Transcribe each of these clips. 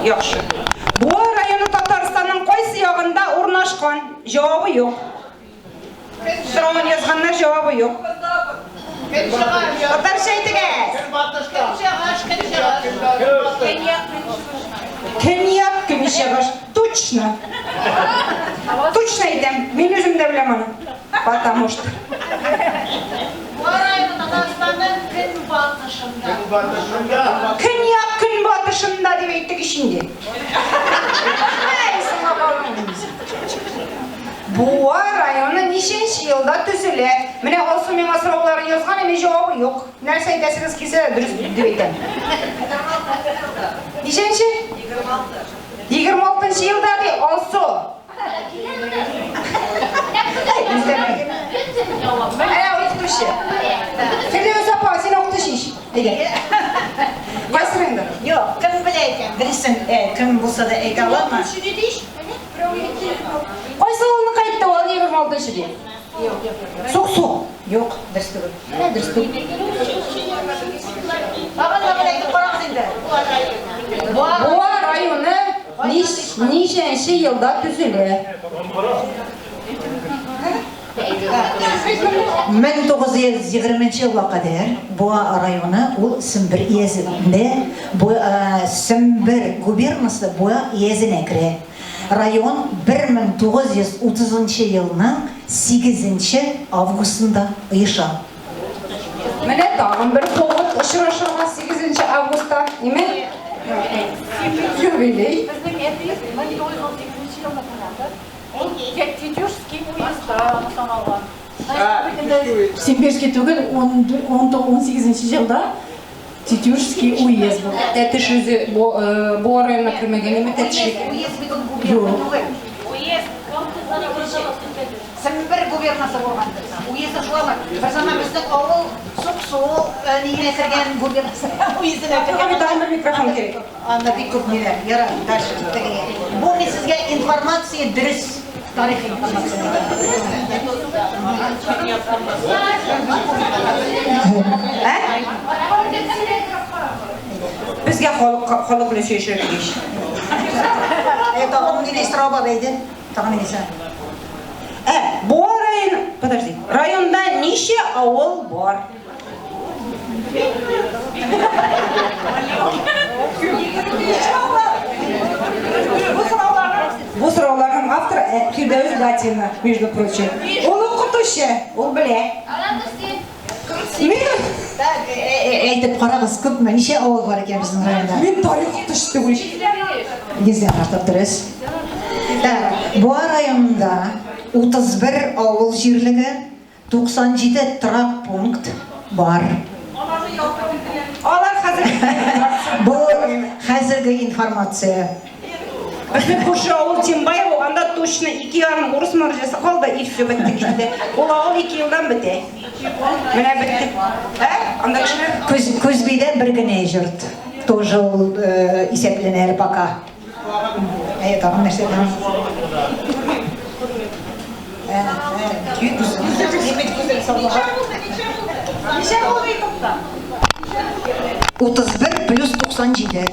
Яхшы. Буа районы Татарстанның кайсы ягында урнашкан? Җавабы юк. Соравын язганнар, җавабы юк. Татарча әйтегез. Көнчыгыш, көнчыгыш. Көньяк, көнчыгыш. Точно. Точно әйтәм. Мин үзем дә беләм аны. Потому что. Буа районы Татарстанның көнбатышында. Көньяк көнбатышында дип әйттек ич инде. Әй, соңга калдым. Буа районы ничәнче елда төзелә? Менә Алсу миңа сорауларын язган, әмма җавабы юк. Нәрсә әйтәсегез килсә дә дөрес дип әйтәм. Ничәнче? 26. 26 нчы елда ди Алсу. Әнә укытучы. Фирдәвес апа, син укытучы ич. Әйдә. Кайсы районда? Юк, кем белә икән? Дөресен, э, кем булса да әйтә аламы? Кайсы авылныкы әйтте ул 26 нчы дип? Сук, сук. Юк, дөрес түгел. Менә дөрес түгел. Тагын да бер әйтеп карагыз инде. Буа районы ничәнче елда төзелә? 1920 елга кадәр Буа районы ул Сембер өязендә, Сембер губернасы Буа өязенә керә. Район 1930 нчы елның 8 нче августында оеша. Менә тагын бер повод очрашырга 8 нче августта, ниме? Юбилей. Безнең әти 1918 елны туган. Ул Тетюшский уезда саналган. Симбирский түгел, 18 елда Тетюшский уезд был. Тәтеш үзе Буа районына кермәгән име Тәтеш? Уезд бит ул губерна түгел. Уезд. Сембер губернасы булган. Уезды шуламы? Бер заман безнең авыл Суксу нигенә кергән губернасы уездына кергән. Тагын бер микрофон кирәк. Анда бик күп ниләр. Ярар, дальше. Теге. Бу мин сезгә информация дөрес тарихи информация. Ә? Безгә халык халык белән сөйләшергә тиеш. Ә тагын нинди сорау бар әйде? Тагын нинди сорау? Ә, Буа районы, подожди, районда ничә авыл бар? Бу сорауларның авторы э, Фирдәүс Гатина, между прочим. Ул укытучы, ул белә. Мин Так, э, э, әйтеп карагыз, күпме, ничә авыл бар икән безнең районда? Мин тарих укытучысы түгел. Йөздән артык дөрес. Так, Буа районында 31 авыл җирлеге, 97 торак пункт бар. Алар хәзер Бу хәзерге информация. Безнең күрше авыл Тимбаево, анда точно 2,5 урыс морҗасы калды, и все, бетте китте. Ул авыл 2 елдан бетә. Менә бетте. Ә? Анда кешеләр Күз, Күзбидә бер генә йорт. Тоже ул э, исәпләнә әле пока. Әйе, тагын нәрсә бар? Ничә булды итопта? 31 плюс 97.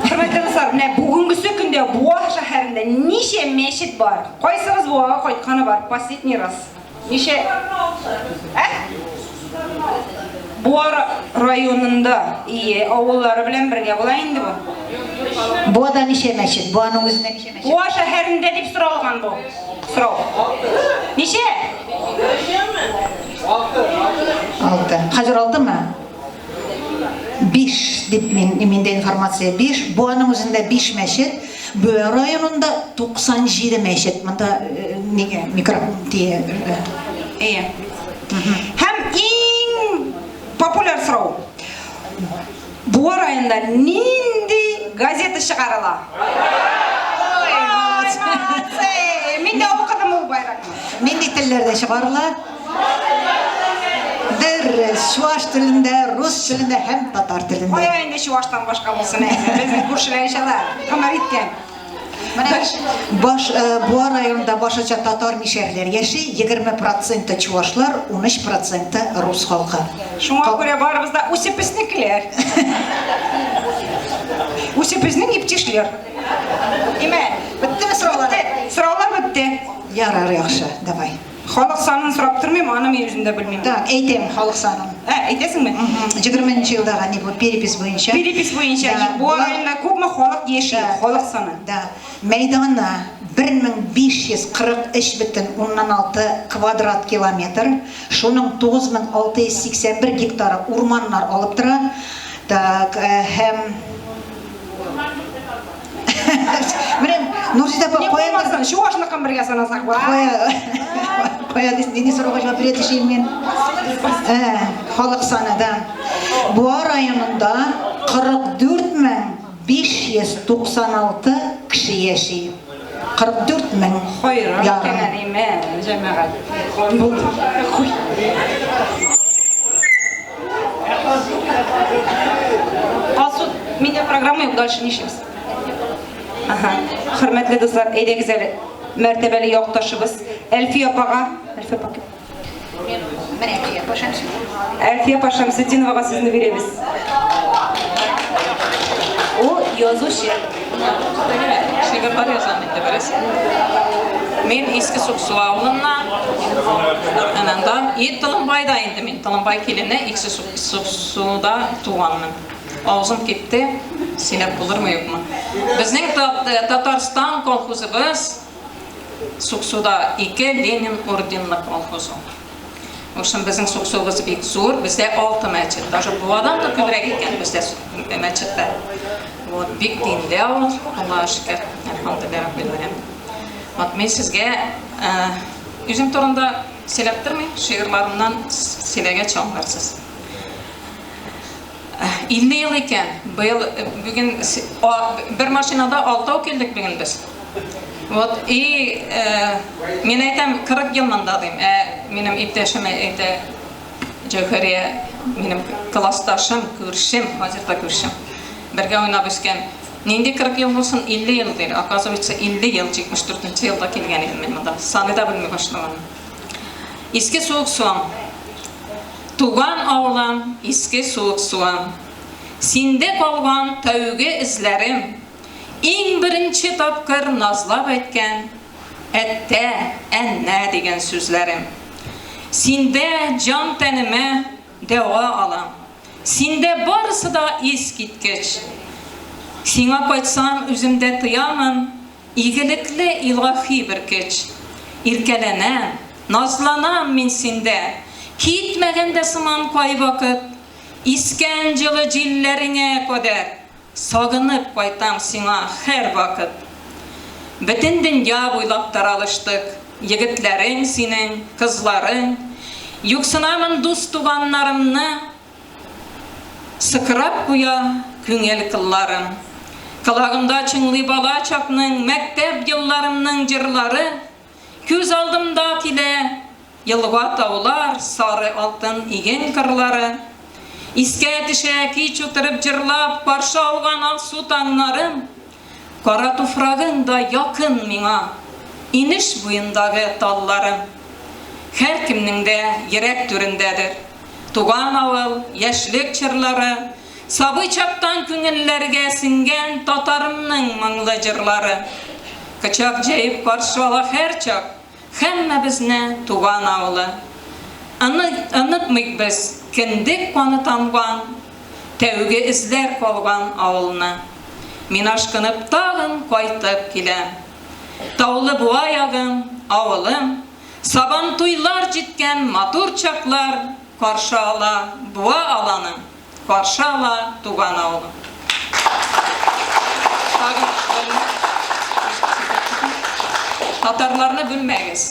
Хөрмәтле дуслар, менә бүгенгесе көндә Буа шәһәрендә ничә мәчет бар? Кайсыгыз Буага кайтканы бар? Последний раз. Ничә? Ә? Буа районында, ие, авыллары белән бергә була инде бу. Буада ничә мәчет? Буаның үзендә ничә мәчет? Буа шәһәрендә дип соралган бу. Сорау. Ничә? Алты. Хәзер алтымы? Биш дип мин, миндә информация биш. Буаның үзендә биш мәчет. Буа районында 97 мәчет. Монда э, нигә микрофон тия. Э. Әйе. Һәм иң популяр сорау. Буа районында нинди газета чыгарыла? Ой, молодцы! Мин дә укыдым ул байракны. Нинди телләрдә чыгарыла? Дөрес, чуаш телендә, рус телендә һәм татар телендә. Кая инде чуаштан башка булсын ә? Безнең күршеләр ич алар, гомер иткән. Менә баш э, Буа районында башлыча татар мишәрләр яши, 20 проценты чуашлар, 13 проценты рус халкы. Шуңа күрә барыбыз да үсеп үснекеләр. Үзебезнең иптәшләр. Имә, Беттеме сораулар? Бетте. Сораулар бетте. Ярар, яхшы, давай. Халык санын сорап тормыйм, аны мин үзем дә белмим. Так, әйтәм халык санын. Ә, әйтәсеңме? 20 елдагы ни бу перепись буенча. Перепись буенча Да, Буа була- районында күпме халык яши? Да. Халык саны. Да. Мәйданы 1543,6 квадрат километр. Шуның 9681 гектары урманнар алып тора. Так, һәм Менә Нурзидә апа Ни каяндыр булмасын, чувашныкын бергә санасак була. Кая, кая нинди сорауга җавап бирә төшим мин? Халык саны, да. Буа районында 44 596 кеше яши. 44 мең. Хайран ярым. икән әниме, җәмәгать. Булды. Куй. Алсу, миндә программа юк, дальше нишлибез? Ага. Хөрмәтле дуслар, әйдәгез әле мәртәбәле якташыбыз Әлфия апага, Әлфия апа кем? Менә Әлфия апа Шәмсетдинова. Әлфия апа Шәмсетдиновага сүзне бирәбез. Ул язучы. Шигырьләр язам инде бераз. Мин Иске Суксу авылыннан, ананда и Толымбайда инде мин Толымбай килене Иске Суксуда туганмын. Авызым кипте, сөйләп булырмы юкмы? Безнең Татарстан колхозыбыз Суксуда ике Ленин орденлы колхоз ул. В общем, безнең Суксуыбыз бик зур, бездә алты мәчет. Даже Буадан да күбрәк икән бездә мәчетләр. Вот, бик динле авыл, Аллаһка шөкер, әлхәмдүлилләһ раббил галәмин. Вот, мин сезгә үзем турында сөйләп тормыйм, шигырьләремнән сөйләгәч аңларсыз. 50 ел икән. Быел бүген бер машинада алтау килдек бүген без. Вот, и мин әйтәм, 40 ел монда дим. Ә минем иптәшем әйтә, Җәүһәрия, минем классташым, күршем, хәзер дә күршем. Бергә уйнап үскән. Нинди 40 ел булсын, 50 ел ди. Оказывается, 50 ел, 74 елда килгән идем мин монда. Саный да белми башлаганмын. Иске Суыксуам. Туган авылым, Иске Суыксуам. Синдә калган тәүге эзләрем. Иң беренче тапкыр назлап әйткән әттә, әннә дигән сүзләрем. Синдә җан тәнемә дәва алам. Синдә барысы да искиткеч. Сиңа кайтсам, үземдә тоямын игелекле илаһи бер көч. Иркәләнәм, назланам мин синдә. Китмәгән дә сыман кайвакыт. Искән җылы җилләреңә кадәр. Сагынып кайтам сиңа һәрвакыт. Бөтен дөнья буйлап таралыштык. Егетләрең синең, кызларың. Юксынамын дус туганнарымны. Сыкрап куя күңел кылларым. Колагымда чыңлый бала чакның, мәктәп елларымның җырлары. Күз алдымда килә елга таулар, сары алтын иген кырлары. Искә төшә кич утырып җырлап каршы алган алсу таңнарым. Кара туфрагың да якын миңа, инеш буендагы талларым. Һәркемнең дә йөрәк түрендәдер. Туган авыл, яшьлек чорлары, сабый чактан күңелләргә сеңгән татарымның моңлы җырлары. Кочак җәеп каршы ала һәрчак һәммәбезне туган авылы. Онытмыйк без кендек каны тамган, тәүге эзләр калган авылны. Мин ашкынып тагын кайтып киләм. Таулы Буа ягым, авылым, Сабантуйлар җиткән матур чаклар каршы ала Буа аланым, каршы ала туган авылым. Тагын берне Татарларны бүлмәгез.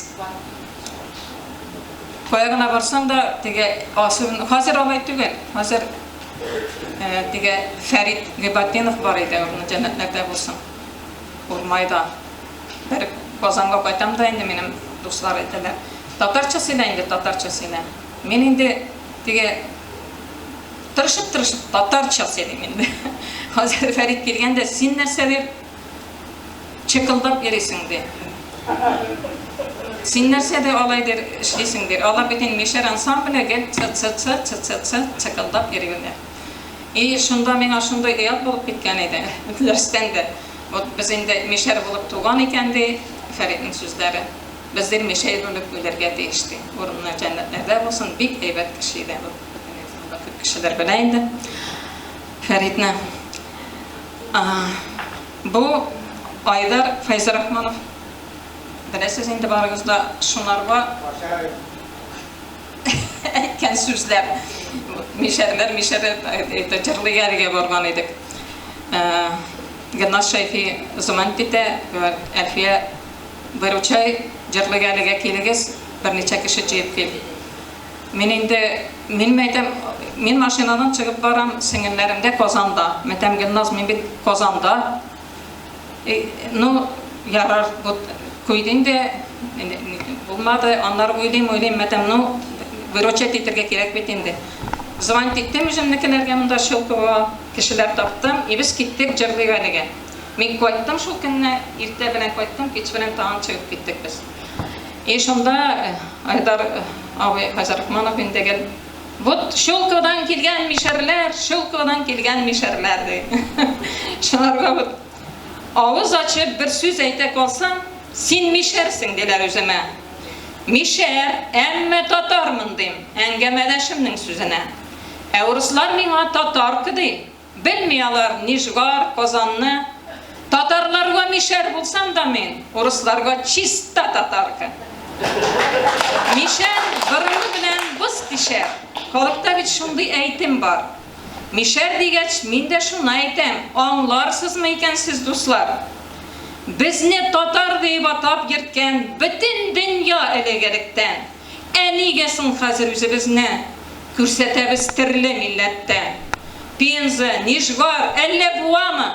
Кая гына барсаң да, теге особенно хәзер алай түгел. Хәзер теге Фәрит Гыйбатдинов бар иде, урыны җәннәтләрдә булсын. Урмайда. Бер Казанга кайтам да инде минем дуслар әйтәләр. Татарча сөйлә инде, татарча сөйлә. Мин инде теге тырышып-тырышып татарча сөйлим инде. Хәзер Фәрит килгәндә, син нәрсә дип чыкылдап йөрисең ди. Син нәрсә дә алай дер эшлисең дир. Алар бит инде мишәр ансамбле гел ц ц ц ц ц ц чыкылдап йөриләр. И шунда миңа шундый оят булып киткән иде, дөрестән дә. Вот без инде мишәр булып туган икән, ди Фәритнең сүзләре. Без ди мишәр булып үләргә тиеш, ди. Урыны җәннәтләрдә булсын, бик әйбәт кеше иде. Вот монда күп кешеләр белә инде Фәритне. Бу Айдар Фәйзрахманов. Беләсез инде барыгыз да, шунарга әйткән сүзләр. Мишәрләр, мишәрләр это җырлый әлегә барган идек. Гөлназ Шәйхи звонит итә, говорит, Әлфия, выручай, җырлый әлегә килегез, берничә кеше җыеп кил. Мин инде, мин мәйтәм, мин машинадан чыгып барам, сеңелләрем дә Казанда. Мәйтәм, Гөлназ, мин бит Казанда. Ну, ярар, вот куйды инде, булмады. Аннары уйлыйм, уйлыйм, мәтәм, ну, выручать итәргә кирәк бит инде. Звонить иттем үземнекеләргә монда Щелково, кешеләр таптым, и без киттек Җырлыйк әлегә. Мин кайттым шул көнне, иртә белән кайттым, кич белән тагын чыгып киттек без. И шунда Айдар абый Фәйзрахманов инде гел Вот Щелководан килгән мишәрләр, Щелководан килгән мишәрләр, ди. Шуларга вот авыз ачып бер сүз әйтә калсам, син мишәрсең, диләр үземә. Мишәр, әмма татармын, дим, әңгәмәдәшемнең сүзенә. Ә урыслар миңа татарка, ди. Белми алар Нижгар, Казанны. Татарларга мишәр булсам да мин, урысларга чиста татарка. Мишәр борыны белән боз тишәр. Халыкта бит шундый әйтем бар. Мишәр дигәч, мин дә шуны әйтәм, аңларсызмы икән сез, дуслар? Безне татар диеп атап йөрткән бөтен дөнья элек-электән. Ә нигә соң хәзер үзебезне күрсәтәбез төрле милләттә? Пенза, Нижгар, әллә Буамы?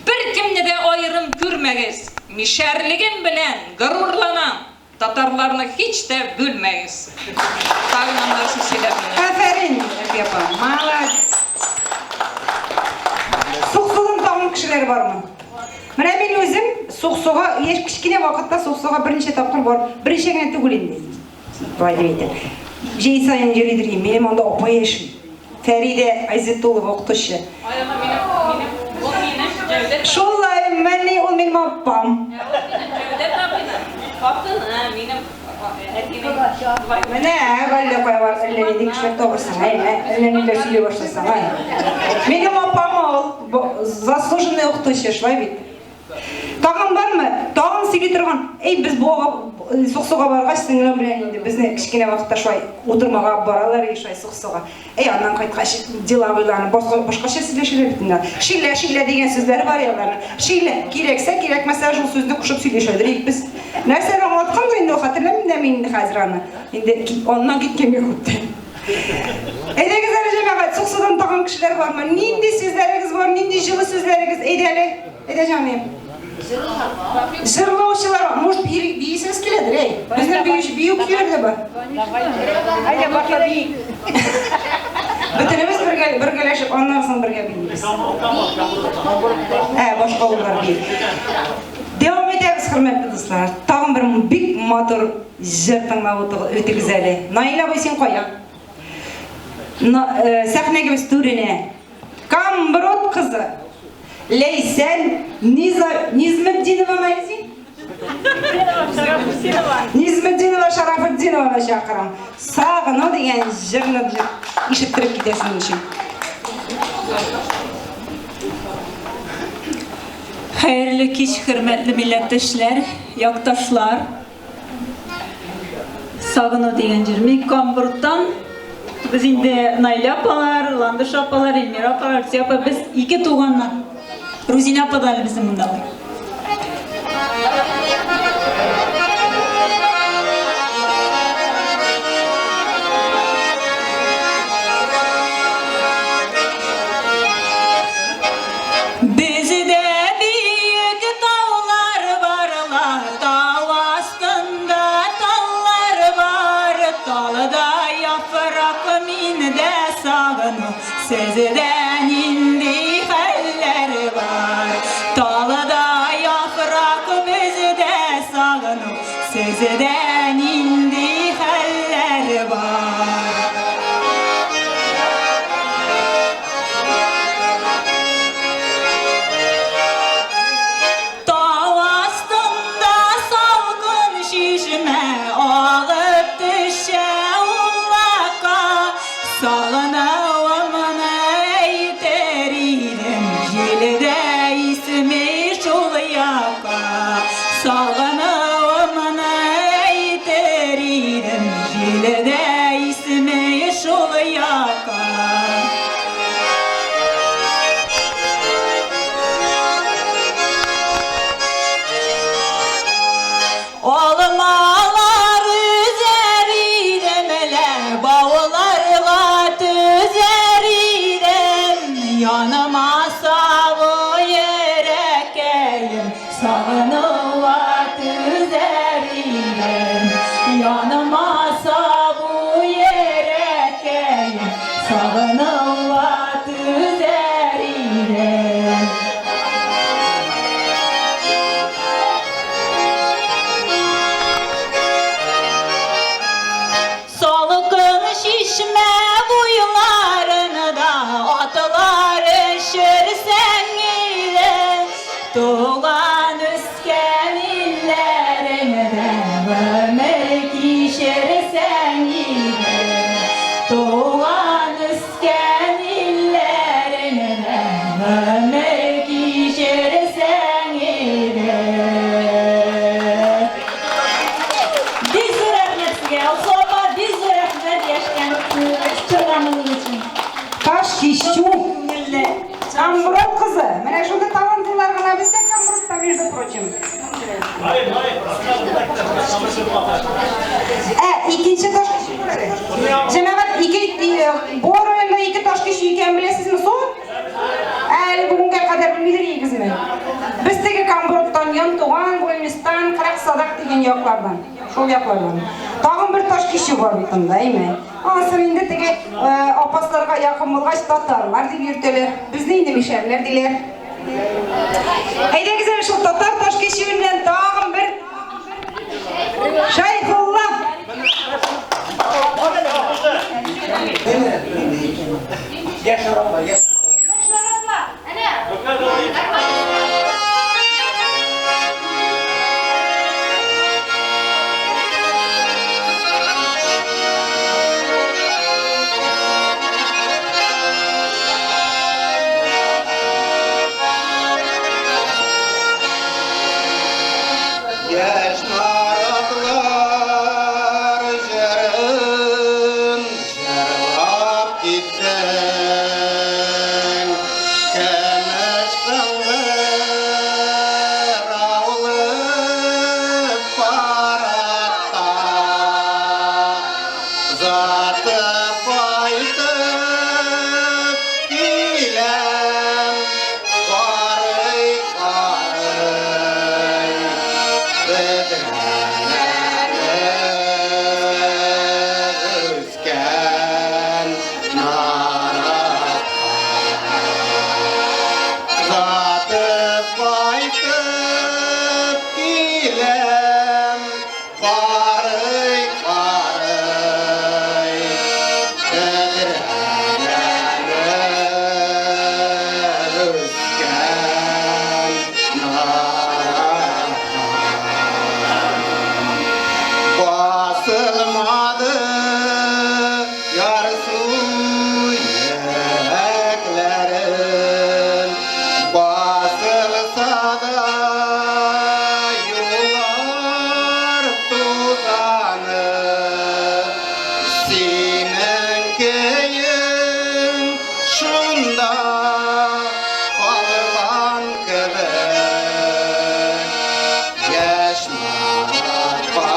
Беркемне дә аерым күрмәгез! Мишәрлегем белән горурланам, татарларны һич тә бүлмәгез! Тагын аннарысын сөйләрмен әле. Афәрин, Әлфия апа, молодец! Суксуның тагын кешеләре бармы? Менә мин үзем Суксуга яшь кечкенә вакытта Суксуга берничә тапкыр барып, берничә генә түгел инде. Болай дип әйтәм. Җәй саен йөридер идем. Минем анда апа яши. Фәридә Айзетулова укытучы. Шулай, менә ул минем апам. Җәүдәт абыйның хатыны, минем әтинең. Менә, әллә кая бар, әллә нинди кешеләр табырсың, әй, әллә ниләр сөйли башласаң, әй. Минем апам ул, заслуженный укытучы, шулай бит. Тагын бармы? Тагын сөйли торган. Әй, без Буага Суксуга баргач, сеңлем белән инде безне кечкенә вакытта шулай утырмага алып баралар и шулай Суксуга. Әй, аннан кайткач, деловыйларны башка башкача сөйләшәләр бит инде. Шилә, шилә дигән сүзләре бар аларның. Шилә, кирәксә, кирәкмәсә шул сүзне кушып сөйләшәдер идек без. Нәрсәне аңлаткандыр инде ул, хәтерләмим дә мин инде хәзер аны. Инде аннан киткәнгә күптән. Әйдәгез әле, җәмәгать, Суксудан тагын кешеләр бармы? Нинди сүзләрегез бар, нинди җылы сүзләрегез? Әйдә әле, әйдә җаныем. Җырлаучылар, может, биисегез киләдер, әй? Безнең биюче, бию көйләре дә бар. Әйдә, башла бии. Бөтенебез бергә, бергәләшеп, аннан соң бергә биибез. Ә, башка авыллар бии. Дәвам итәбез, хөрмәтле дуслар. Тагын бер бик матур Җыр тыңлап үтегез әле. Наил абый, син кая? Сәхнәгебез түренә. Камброд кызы. Ләйсән Низа Низметдинова Мәйзи? Низметдинова Шарафетдинованы чакырам. Сагыну дигән җырны ишеттереп китәсең өчен. Хәерле кич, хөрмәтле милләттәшләр, якташлар. Сагыну дигән җыр. Мин Камбурттан. Без инде Наилә апалар, Ландыш апалар, Эльмира апалар, Рүзия апа, без ике туганнар. Рузинә апа да әле безнең монда бар. Бездә биек таулар бар ла, тау астында таллар бар, талда яфрак миндә сагыну, сездә нинди хәлләр бар? Талда яфрак бездә сагыну, сездә нинди хәлләр бар? Туган үскән илләреңдә гомер кичерсәң иде. Туган үскән илләреңдә гомер кичерсәң иде. Бик зур рәхмәт сезгә, Алсу апа, бик зур рәхмәт яшькән чорганыгыз өчен. Ташкичү. Күңелле. Камброд кызы. Менә шундый талантлылар гына бездә Камбродта, между прочим. Ә, икенче Ташкичү бар әле. Җәмәгать, ике, Буа районында ике Ташкичү икәнен беләсезме соң? Ә, әле бүгенгә кадәр белмидер идегезме? Без теге Камбродтан, Янтуган, Гөлмистан, Кырык Садак дигән яклардан. Шул яклардан. Тагын бер Ташкичү бар бит анда, әйме? Анысы инде теге апасларга якын булгач, татарлар дип йөртәләр. Безне инде мишәрләр диләр. Әйдәгез әле шул татар Ташкичүеннән тагын бер Шәйхулла. Яшь наратлар җырын җырлап киттең, Көмеш кыңгыраулы парадта Озатып кайтып киләм, карый, карый, бөдрәләнеп үскән наратлар. Озатып кайтып киләм, карый, карый, бөдрәләнеп үскән наратлар. Басылмады ярсу йөрәкләрем, басылса да юллар тузаны, синең көең шунда калган кебек. Яшь наратка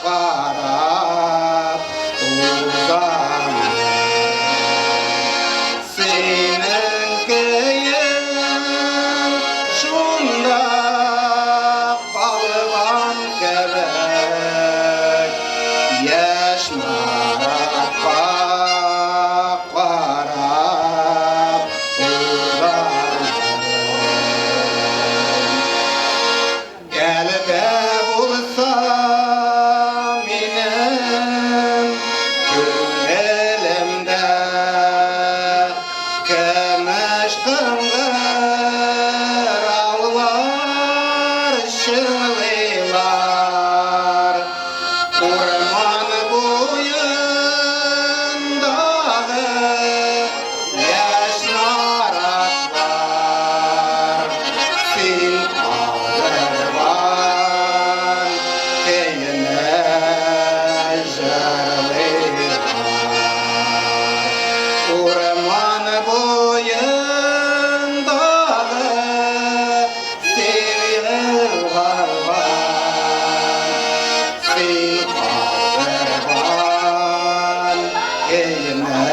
карап узам. Синең көең шунда калган кебек. Яшь наратка карап узам. Әле дә булса минем күңелемдә көмеш кыңгыраулар чыңлыйлар. Урман буендагы яшь наратлар син калдырган көйне җырлыйлар. Урман буендагы син елган, син калдырган көйне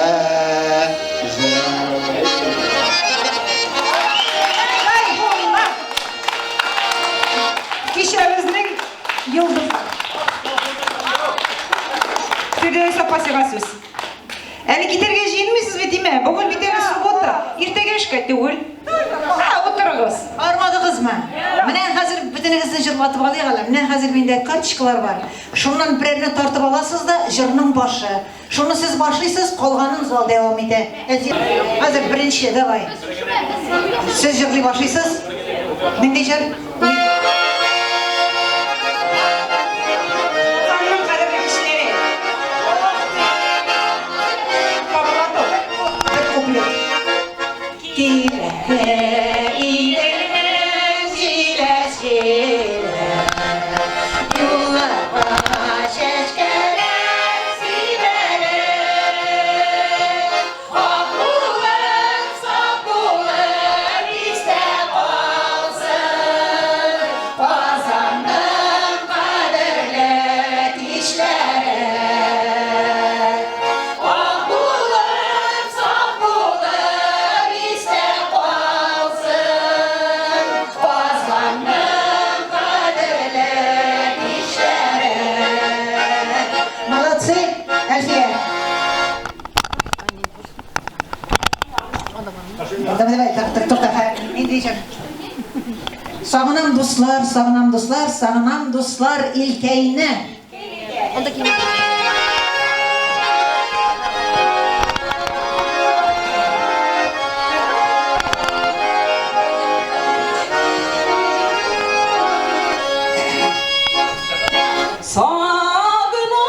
җырлыйлар. Шәйхулла. Кичәбезнең йолдызы. Фирдәвес апа, сиңа сүз. Әле китәргә җыенмыйсыз бит, димә. Бүген бит әле суббота. Иртәгә эшкә түгел. Ә, утыр. торыгыз. Армадыгызмы? Менә хәзер бөтенегезне җырлатып алыйк әле. Менә хәзер миндә карточкалар бар. Шуннан берәрне тартып аласыз да, җырның башы. Шуны сез башлыйсыз, калганын зал дәвам итә. Хәзер беренче, давай. Сез җырлый башлыйсыз. Нинди җыр? Казанның кадерле кешеләре. Кабалату. Бер куплет. Килә Иделнең җилә-җилә, юлларга чәчкәләр сибәлә. Ак булып, саф булып истә калсын Казанның кадерле кичләре. Ак булып, саф булып истә калсын Казанның кадерле кичләре. Молодцы, Әлфия. Давай, давай, так, так, тукта, нинди җыр? Сагынам дуслар, сагынам дуслар, сагынам дуслар илкәйне. Сагынам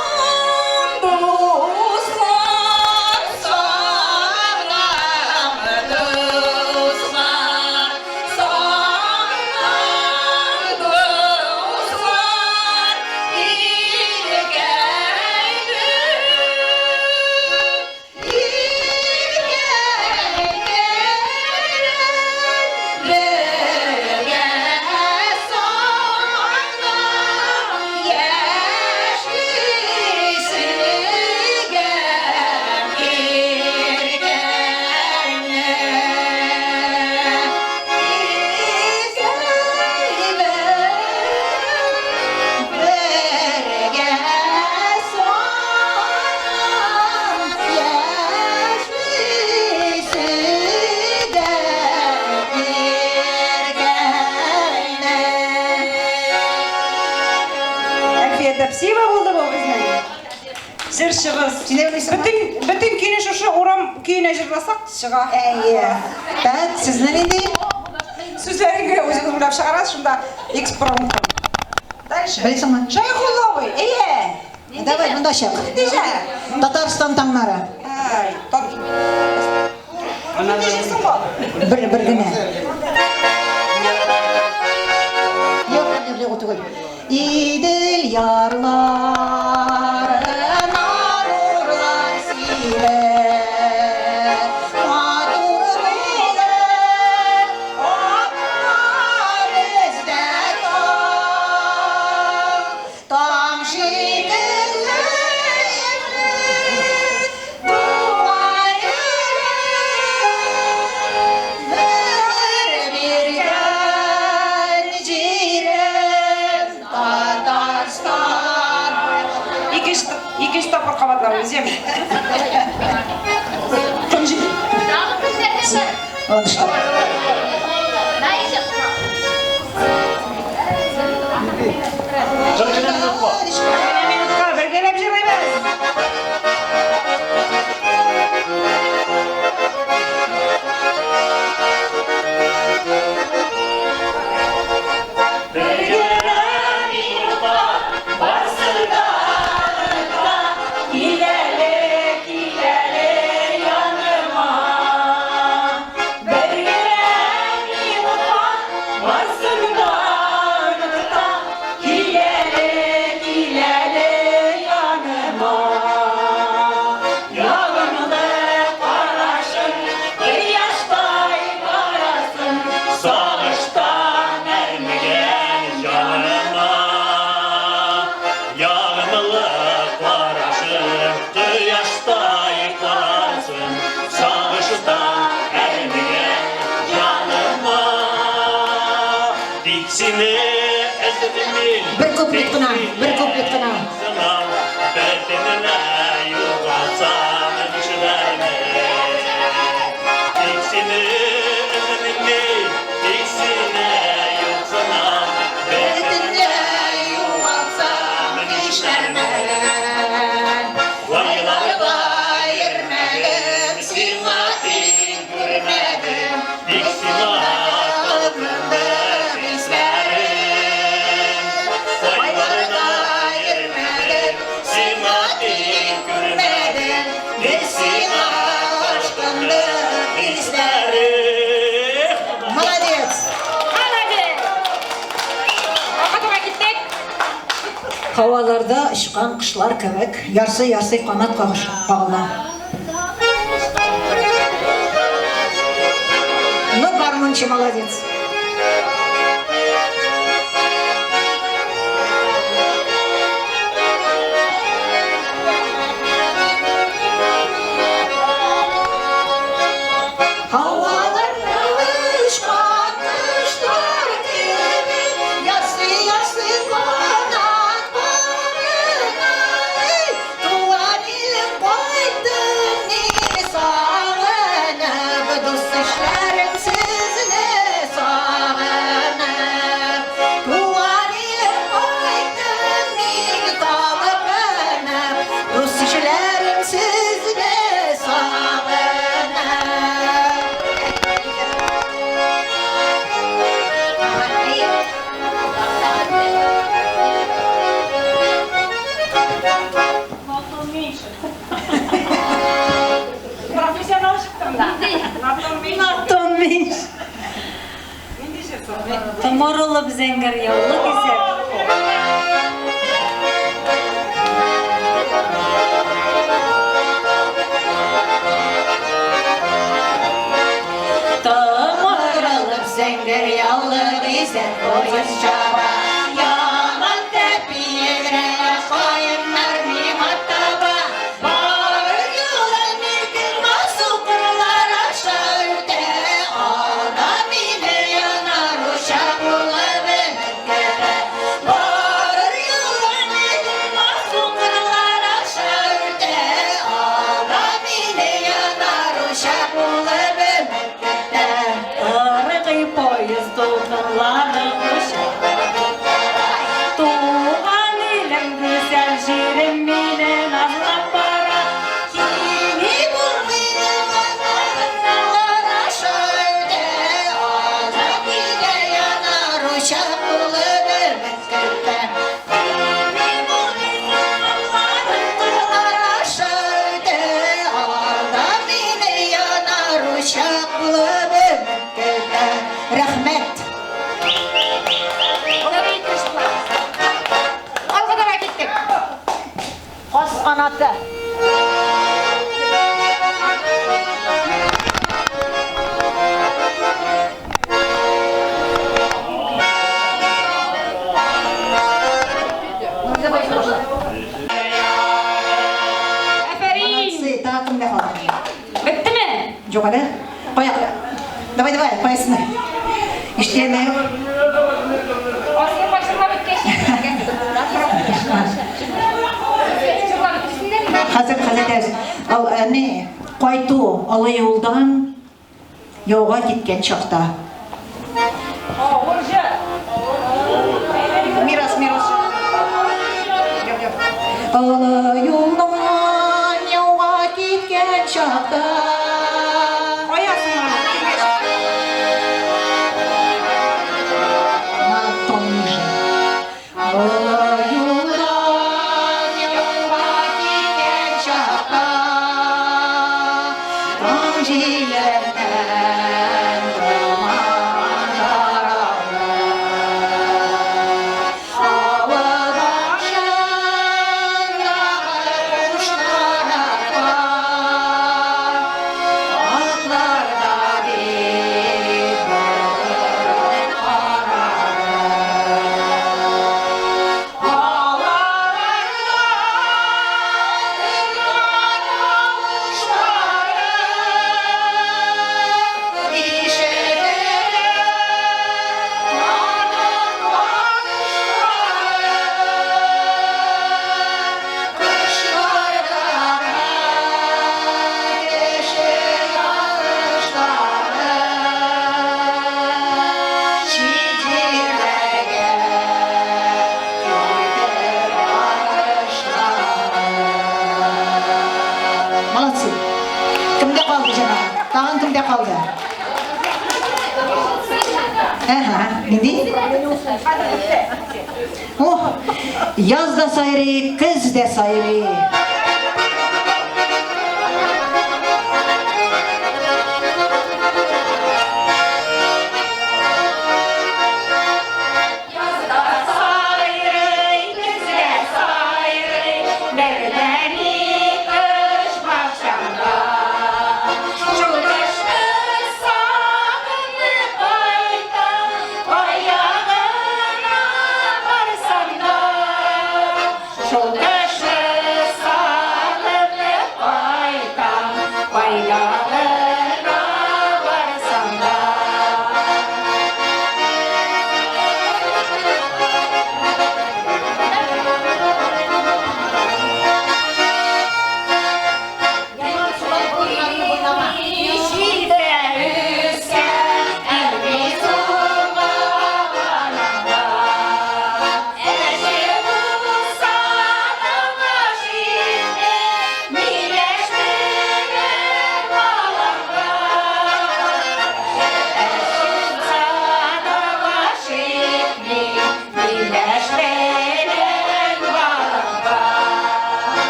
дуслар, сагынам дуслар, сагынам дуслар, илкәйне, илкәйне, бергә сагынам яшисе илкәйне. Бергә сагынам яшисе илкәйне. Әлфия Тәпсиева булды бу безнең. Җырчыбыз. Син дә уйлыйсыңмы? Бөтен көйне шушы урам көенә җырласак чыга. Әйе. Так, сезне нинди? Сүзләрен генә үзегез уйлап чыгарасыз, шунда экспромтом. Дальше. Беләсеңме? Шәйхулла абый, әйе. Давай, монда чык. Нинди җыр? Татарстан таңнары. Ай, тат. Нинди җырсың бу? Бер генә. Юк, юк, юк, түгел. Идел ярларына нурлар сибә. Матур булыр атлар бездә таң. Таң шикелле туган Бер биргән җирем Татарстан. Икенче тапкыр кабатлап үзем. Тагын безләрдә бар. Алкышлап. Наиҗа. Минутка бергәләп җырлыйбыз. Киләле, киләле яныма. Бер генә минутка барсын да оныта. Киләле, киләле яныма. Ягымлы карашың, кояштай карасын, Сагыштан әрнегән җаныма. Ягымлы карашың, кояштай карасын, сагыштан әрнегән җаныма. Тик сине эзлим. Бер куплет кына, бер куплет кына. Бөтенләй югалсам нишләрмен? Тик сине эзлим, тик Һаваларда очкан кошлар кебек, ярсый-ярсый канат кагыла. Ну, гармунчы молодец. Һаваларда очкан кошлар кебек, ярсый-ярсый канат кагына. Туган илем кайттым мин сагынып, дус-ишләрем сезне сагынып. Туган илем кайттым мин талпынып, дус-ишләрем сезне сагынып. На тон меньше. Профессионал чыктым да. На тон меньше. На тон меньше. Томырылып зәңгәр яулык исә. Томырылып зәңгәр яулык исә поезд чаба. Яман тәпи йөгерә каеннар миңа таба. Барыр юлым иркен басу кырлар аша үтә. Алда мине янар учак булып өмет көтә. Барыр юлым иркен басу кырлар аша үтә. Алда мине янар учак булып өмет көтә. Кыргый поезд дулкынлары куша. Туган илем, гүзәл җирем мине назлап бара. Кини булмый елгалар аша үтә. Алда мине янар учак булып өмет көтә. Кини булмый елгалар аша үтә. Алда мине янар учак булып өмет көтә. Рәхмәт. Алга таба киттек. Каз канаты. Афәрин. Молодцы, тагы кемдә калды? Беттеме? Юк әле. Кая? Давай, давай, каясына? Ишетәме? Асылып башлап беткәч. Җырлап бетерсеннәр инде. Хәзер, хәзер әйтәбез. Ал, не, кайту олы юлдан яуга киткән чакта. Авыр җыр. Мирас, Мирас. Юк, юк. Олы юлдан яуга киткән чакта. Каясың аны? На тон ниже. Олы юлдан яуга киткән чакта. Таң җиленнән томан таралды. Авыл башындагы куш наратлар, Атларда бик борылып карады. Аларда тавышлары ишетелә, аның тавышлары Кошларда кеше ялгышлары Чит җирләргә китеп барышлары. Молодцы. Кемдә калды, җәмәгать? Тагын кемдә калды? Ага, нинди? О, яз да сайрый, көз дә сайрый. Сайрый, көз дә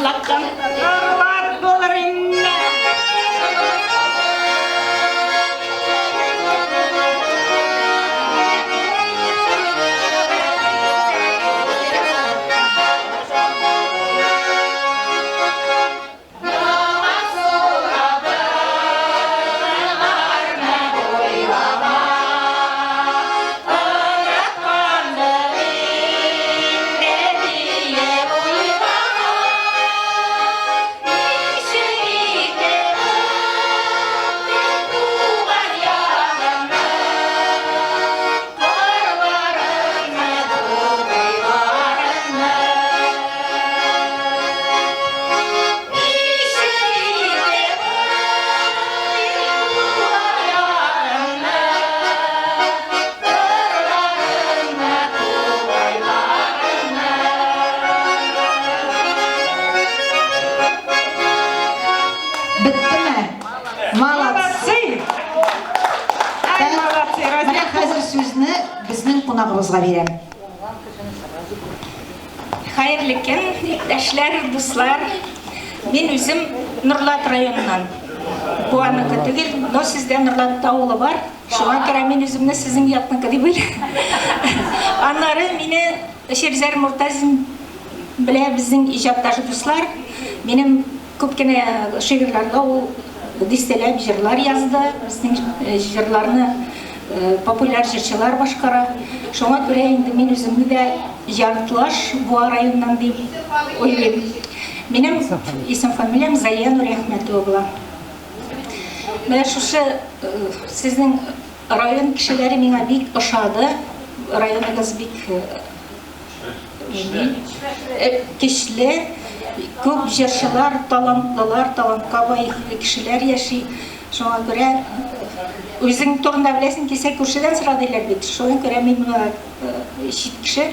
Норлаттан. Норлат булыр инде. Беттеме? Молодцы! Ай, молодцы! Менә хәзер сүзне безнең кунагыбызга бирәм. Хәерле көн, иптәшләр, дуслар. Мин үзем Нурлат районыннан. Буаныкы түгел, но сездә Нурлат авылы бар. Шуңа күрә мин үземне сезнең якныкы дип уйлыйм. Аннары мине Ширзәр Муртазин белә, безнең иҗатташ дуслар. Минем күп кенә шигырьләргә ул дистәләп җырлар язды. Безнең җырларны популяр җырчылар башкара. Шуңа күрә инде мин үземне дә яртылаш Буа районыннан дип уйлыйм. Минем исем фамилиям Зая Нуриәхмәтова була. Менә шушы сезнең район кешеләре миңа бик ошады. Районыгыз бик көчле, күп җырчылар, талантлылар, талантка бай кешеләр яши. Шуңа күрә үзең турында беләсең килсә, күршедән сора диләр бит. Шуңа күрә мин моңа чит кеше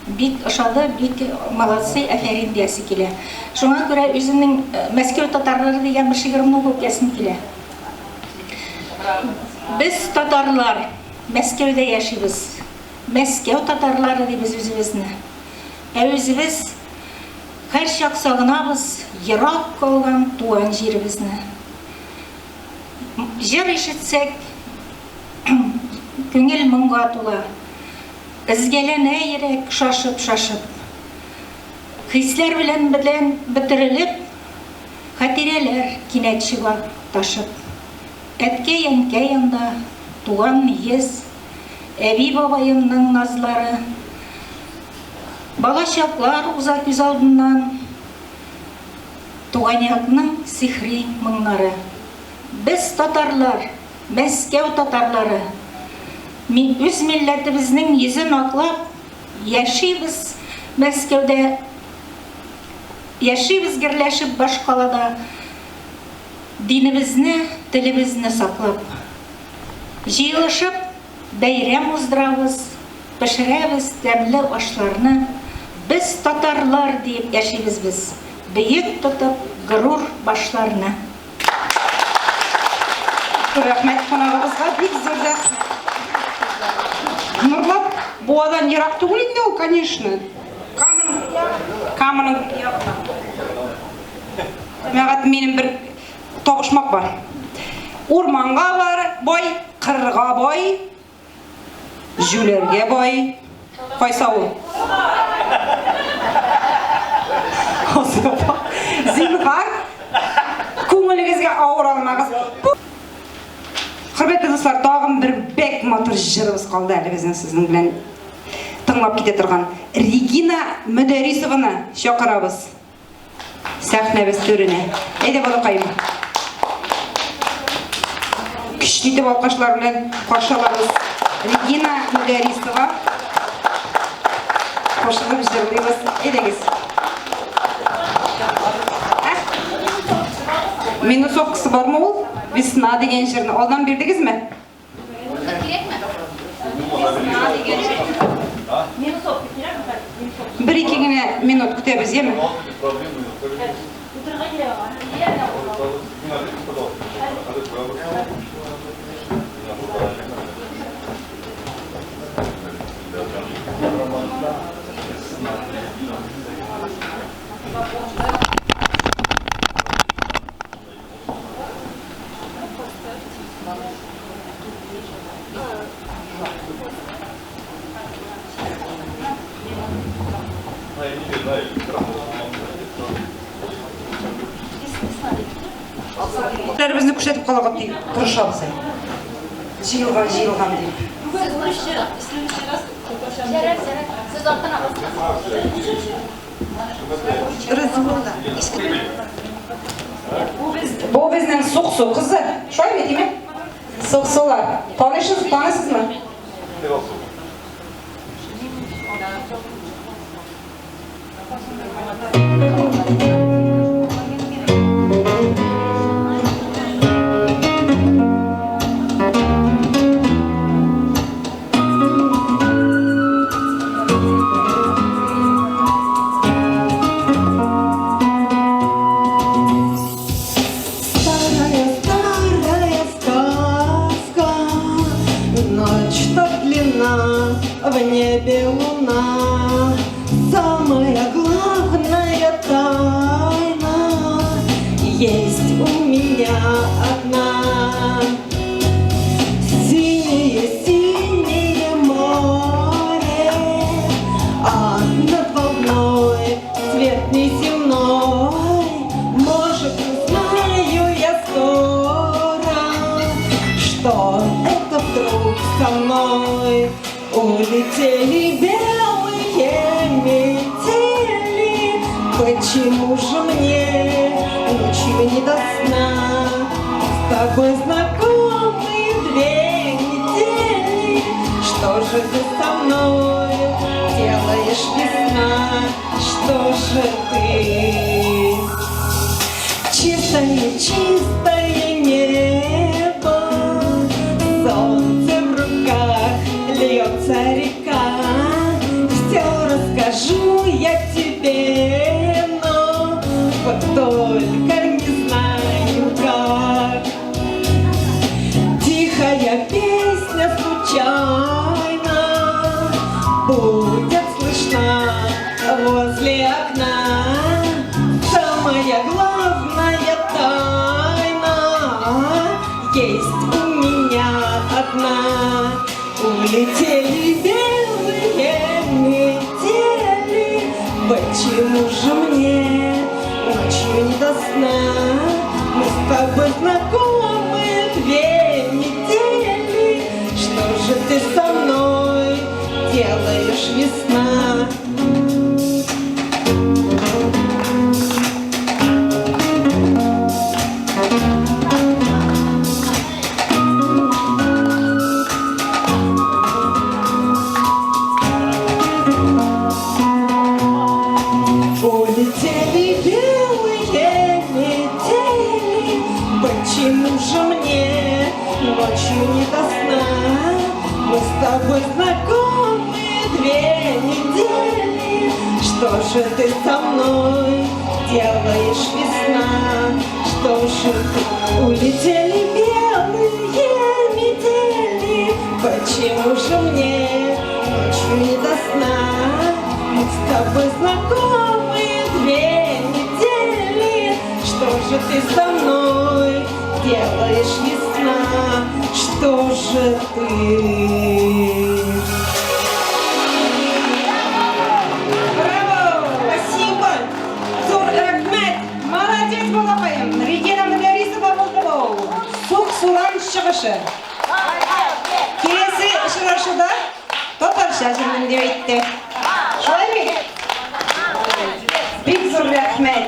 бик ошады, бик молодцы, афәрин диясе килә. Шуңа күрә үземнең Мәскәү татарлары дигән бер шигыремне укып китәсем килә. Без татарлар Мәскәүдә яшибез. Мәскәү татарлары дибез үзебезне. Ә үзебез һәрчак сагынабыз ерак калган туган җиребезне. Җыр ишетсәк, күңел моңга тула. Өзгәләнә йөрәк шашып-шашып. Хисләр белән белән бөтерелеп, хатирәләр кинәт чыга ташып. Әткәй-әнкәй анда, туган нигез, әби-бабаемның назлары. Балачаклар уза күз алдыннан, туган якның сихри моңнары. Без татарлар, Мәскәү татарлары, үз милләтебезнең йөзен аклап, яшибез Мәскәүдә, яшибез гөрләшеп башкалада. Динебезне, телебезне саклап. Җыелышып бәйрәм уздырабыз, пешерәбез тәмле ашларны, Без татарлар диеп яшибез без, бөек тотып горур башларны. Рәхмәт кунагыбызга, бик зур рәхмәт. Нурлат Буадан ерак түгел инде ул, конечно. Каманың, Каманың ягына. Җәмәгать, минем бер табышмак бар. Урманга бар, бай, кырга бай, җүләргә бай. Кайсы авыл? Зинһар, күңелегезгә авыр алмагыз. Хөрмәтле дуслар, тагын бер бик матур җырыбыз калды әле безнең сезнең белән тыңлап китә торган. Регина Мөдәрисованы чакырабыз. Сәхнәбез түренә. Әйдә, балакаем. Көчле итеп алкышлар белән каршы алабыз. Регина Мөдәрисова. Кушылып җырлыйбыз. Әйдәгез. Минусовкасы бармы ул? Весна дигән җырны алдан бирдегезме? Бер-ике генә минут көтәбез, яме? Ләребезне күрсәтеп калырга дип тырышабыз әле. Җыелган, җыелган дип. Бу безнең Суксу кызы. Шулай бит, димә? Суксулар. Таныйсыз, таныйсызмы? Старая, старая сказка, Ночь так длинна, в небе луна. Самая главная тайна есть у меня одна. Синее, синее море, а над волной свет неземной. Может, узнаю я скоро, что это вдруг со мной. Улетели белые метели, почему же мне ночью не до сна? С тобой знакомы две недели, что же ты со мной делаешь, весна? Что же ты? Чистое, чистое небо, солнце в руках, льется река. Все расскажу я тебе, но вот только не знаю как. Тихая песня случайно будет слышна возле окна. Самая главная тайна есть у меня одна. Улетели белые метели, почему же мне ночью не до сна? Мы с тобой знакомы две недели, что же ты со мной делаешь, весна? Улетели белые метели, почему же мне ночью не до сна? Мы с тобой знакомы две недели, что же ты со мной делаешь, весна? Что же ты? Улетели белые метели, почему же мне ночью не до сна? Мы с тобой знакомы две недели, что же ты со мной делаешь, весна? Что же ты? Браво! Спасибо! Зур рәхмәт! Молодец, балакаем! Регина Мөдәрисова булды бу. Суксудан чыгышы. Киләсе очрашуда татарча җырлыйм дип әйтте. Шулай бит? Бик зур рәхмәт.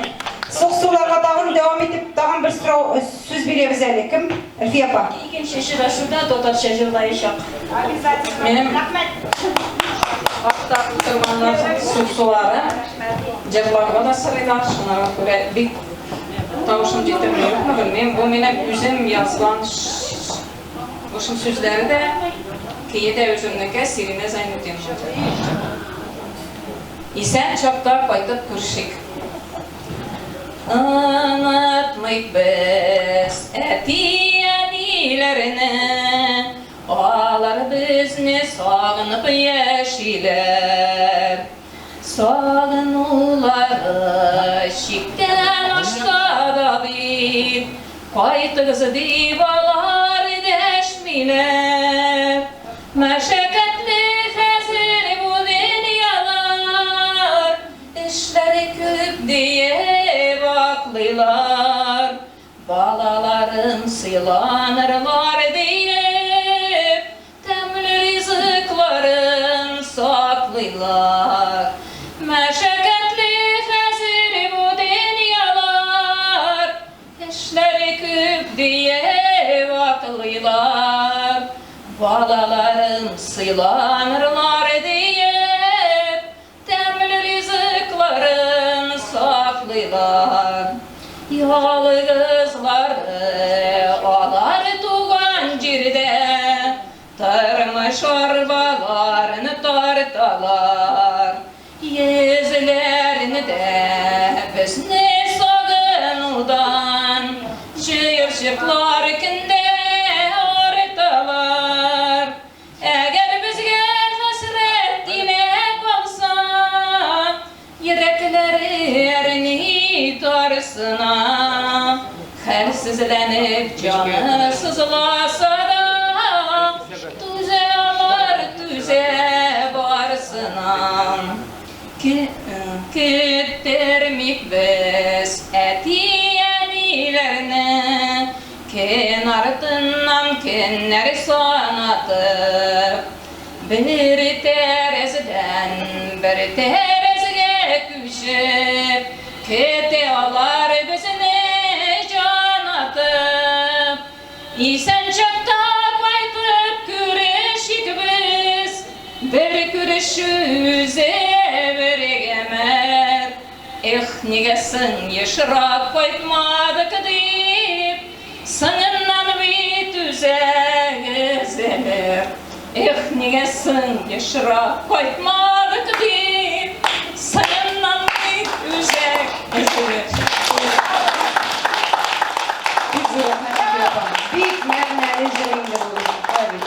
Суксуларга тагын дәвам итеп, тагын бер сорау сүз бирәбез әле. Кем? Әлфия апа. Икенче очрашуда татарча җырлаячак. Обязательно. Минем Рәхмәт. Артта утырганнар Суксулары җырларга да сорыйлар, шуңа күрә бик тавышым җитәме юкмы белмим. Бу минем үзем язган шушын сүзләре дә, көе дә үземнеке, Сиринә Зайнутдинова җырлый. Исән чакта кайтып күрешик. Онытмыйк без әти-әниләрне, алар безне сагынып яшиләр. Сагынулары чиктән ашса да бит, кайтыгыз дип алар дәшмиләр. Мәшәкатьле хәзер бу дөньялар, эшләре күп диеп аклыйлар. Балаларым сыйланырлар диеп, тәмле ризыкларын саклыйлар. Мәшәкатьле хәзер бу дөньялар, эшләре күп диеп аклыйлар. Балаларым сыйланырлар диеп, тәмле ризыкларын саклыйлар. Ялгызлары алар туган җирдә, тормыш арбаларын тарталар. Йөзләрендә безне сагынудан җыерчыклар көндә арталар. Әгәр безгә хәсрәт килә калса, йөрәкләре әрни тарсына. Хәлсезләнеп җаны сызласа да, түзә алар, түзә барысына. Көттермик без әти-әниләрне, көн артыннан көннәр санатып, бер тәрәзәдән бер тәрәзәгә күчеп, көтә алар безне җан атып. Исән чакта кайтып күрешик без, бер күрешү үзе бер гомер. Эх, нигә соң ешрак кайтмадык дип, соңыннан бит үзәк өзелер. Эх, нигә соң ешрак кайтмадык дип, соңыннан бит үзәк өзелер. Бик зур рәхмәт, Әлфия апа. Бик мәгънәле җыр инде бу. Шулай бит.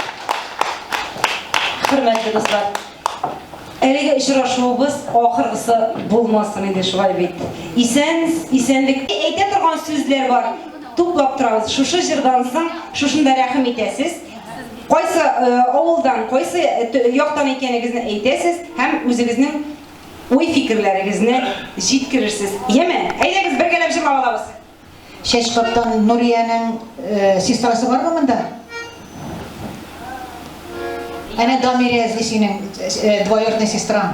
Хөрмәтле дуслар, әлеге очрашуыбыз ахыргысы булмасын инде, шулай бит. Исән, исәнлек әйтә торган сүзләр бар. Туплап торабыз. Шушы җырдан соң шушында рәхим итәсез. Кайсы авылдан, кайсы яктан икәнегезне әйтәсез һәм үзегезнең уй-фикерләрегезне җиткерерсез. Яме, әйдәгез бергәләп җырлап алабыз. Чәчкаптан Нуриянең сестрасы бармы монда? Әнә Дамирә эзли синең двоюродный сестраң.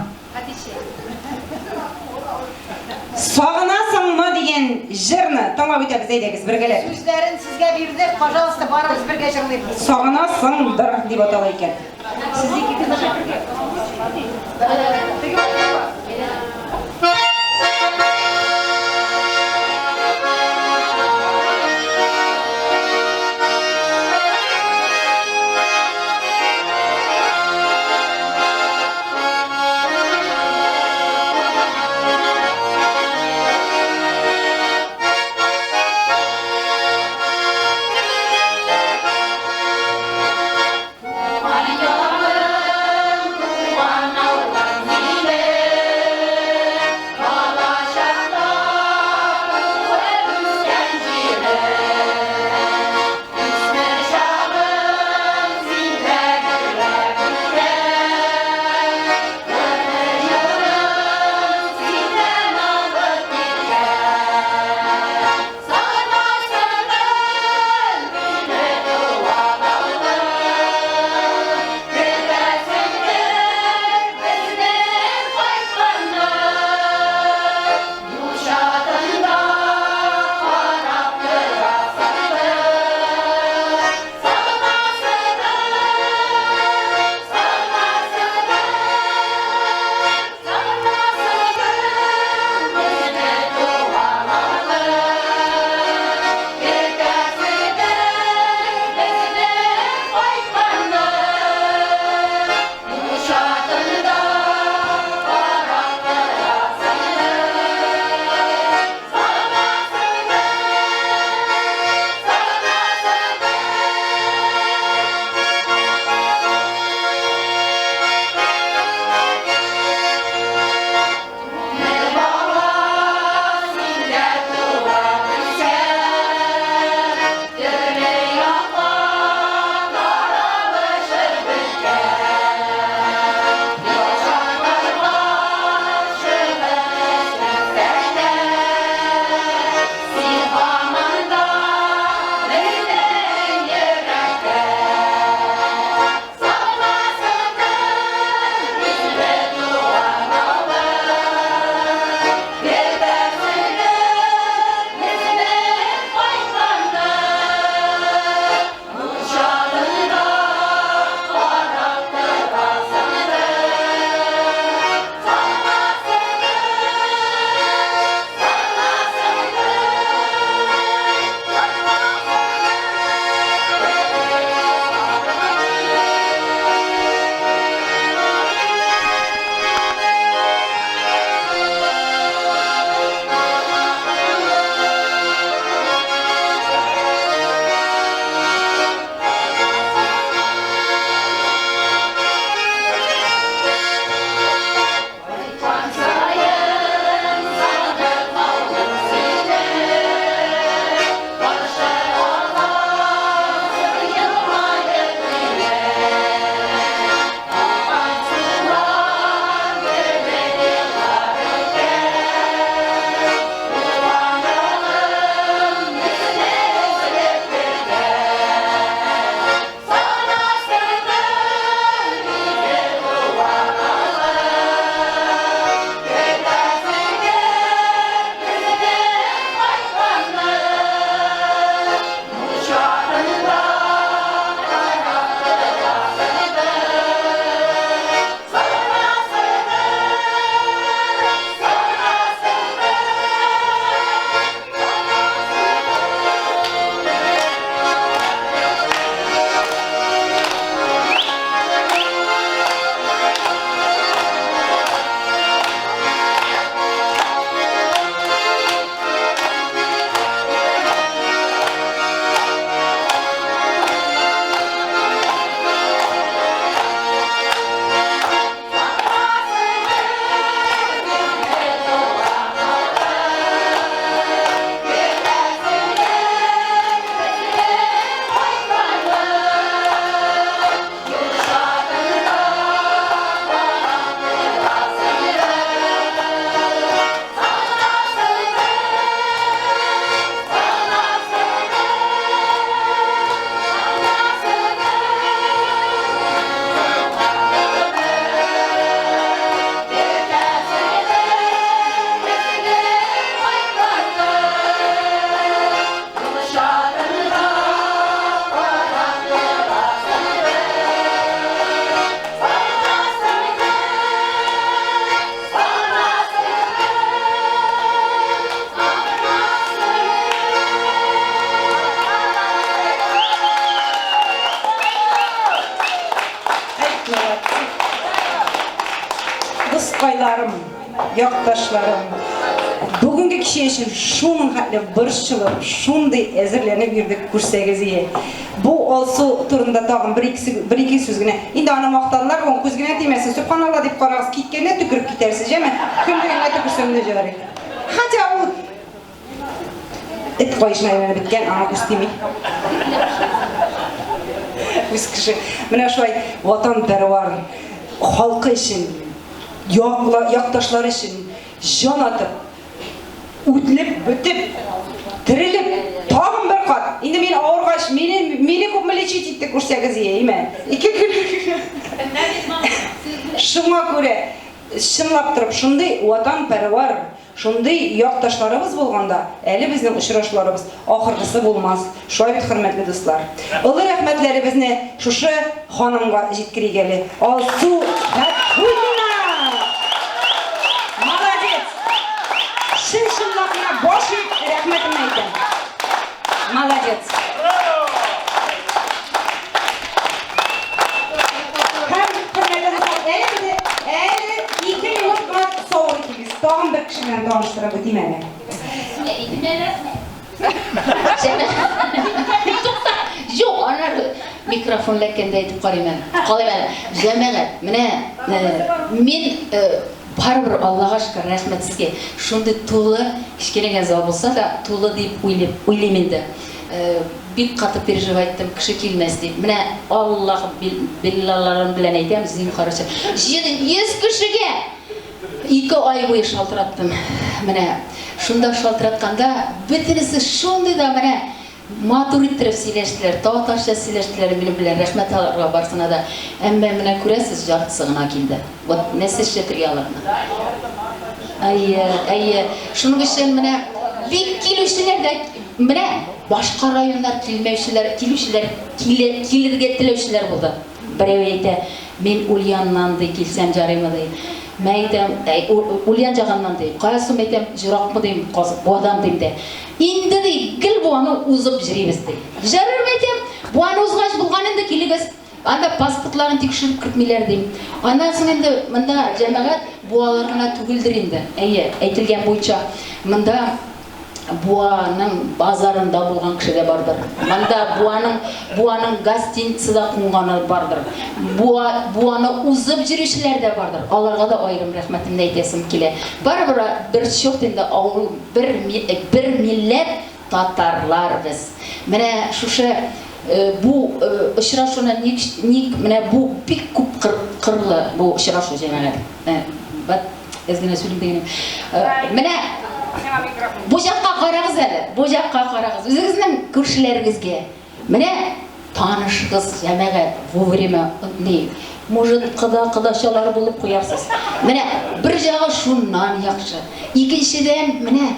Сагынасыңмы дигән җырны тыңлап үтәбез, әйдәгез бергәләп. Сүзләрен сезгә бирдек, пожалуйста, барыбыз бергә җырлыйбыз. Сагынасыңдыр дип атала икән. Сез икегез дә бергә. Туган ягым, туган авылым минем. Дусларым, якташларым, бүгенге кичә өчен шуның хәтле борчылып, шундый әзерләнеп йөрдек, күрсәгез ие. Бу Алсу турында тагын бер ике, бер ике сүз генә. Инде аны мактадылар, бүген күз генә тимәсен. Сөбханалла дип карагыз, киткәндә төкереп китәрсез, җәме? Кем дигәнгә төкерсәң дә җарый. Хотя ул Эт каешына әйләнеп беткән, аңа күз тими. Үз кеше. Менә шулай ватанпәрвар, халкы өчен, якташлары өчен җан атып, үтелеп, бетеп, терелеп, тагын бер кат. Инде мин авыргач, мине, мине күпме лечить итте, күрсәгез ие, име? Ике көн. Шуңа күрә, чынлап торып, шундый ватанпәрвар, Шундый якташларыбыз булганда, әле безнең очрашуларыбыз ахыргысы булмас. Шулай бит, хөрмәтле дуслар. Олы рәхмәтләребезне шушы ханымга җиткерик әле. Алсу Фәтхуллина! Молодец! Чын-чынлап менә баш иеп рәхмәтемне әйтәм. Молодец! Һәм, хөрмәтле дуслар, әле безне әле ике минут кына сабыр итегез. Тагын бер кеше белән таныштырып үтим әле. Тукта! Юк, аннары микрофон эләккәндә әйтеп карыйм әле. Калыйм әле. Җәмәгать, менә мин барыбер Аллага шөкер, рәхмәт сезгә. Шундый тулы, кечкенә генә зал булса да, тулы дип уйлыйм, уйлыйм инде. Бик каты переживать иттем, кеше килмәс дип. Менә Аллаһ биллаларым белән әйтәм, зинһар өчен. 100 кешегә Ике ай буе шалтыраттым. Менә шунда шалтыратканда бөтенесе шундый да менә матур иттереп сөйләштеләр, татарча сөйләштеләр минем белән, рәхмәт аларга барсына да. Әмма менә күрәсез, яртысы гына килде. Вот нәрсә эшләтергә аларны? Әйе, әйе. Шуның өчен менә бик килүчеләр дә, менә башка районнар килмәүчеләр, килүчеләр, килергә теләүчеләр булды. Берәү әйтә, мин Ульяннан, ди, килсәм җарыймы, ди. Мә әйтәм, әй, Ульян җагыннан, ди. Кая соң, әйтәм, җыракмы, дим, Каз, Буадан, дим дә. Инде, ди, гел Буаны узып җөрибез, ди. Җарырмы, әйтәм, Буаны узгач булган инде, килегез. Анда паспортларын тикшереп кертмиләр, дим. Аннан соң инде монда җәмәгать Буалар гына түгелдер инде. Әйе, әйтелгән буенча, монда Буаның базарында булган кеше дә бардыр. Монда Буаның Буаның гостиницада кунганы бардыр. Буа Буаны узып йөрүчеләр дә бардыр. Аларга да аерым рәхмәтемне әйтәсем килә. Барыбер бер черт инде авыл бер бер милләт татарлар без. Менә шушы бу очрашуны ник ник менә бу бик күп кырлы бу очрашу җәмәгать. Әз генә сөйлим дигәнем. Э, менә бу якка карагыз әле, бу якка карагыз. Үзегезнең күршеләрегезгә. Менә танышыгыз, җәмәгать, вовремя ни, может, кода кодачалар булып куярсыз. Менә бер җагы шуннан яхшы. Икенчедән, менә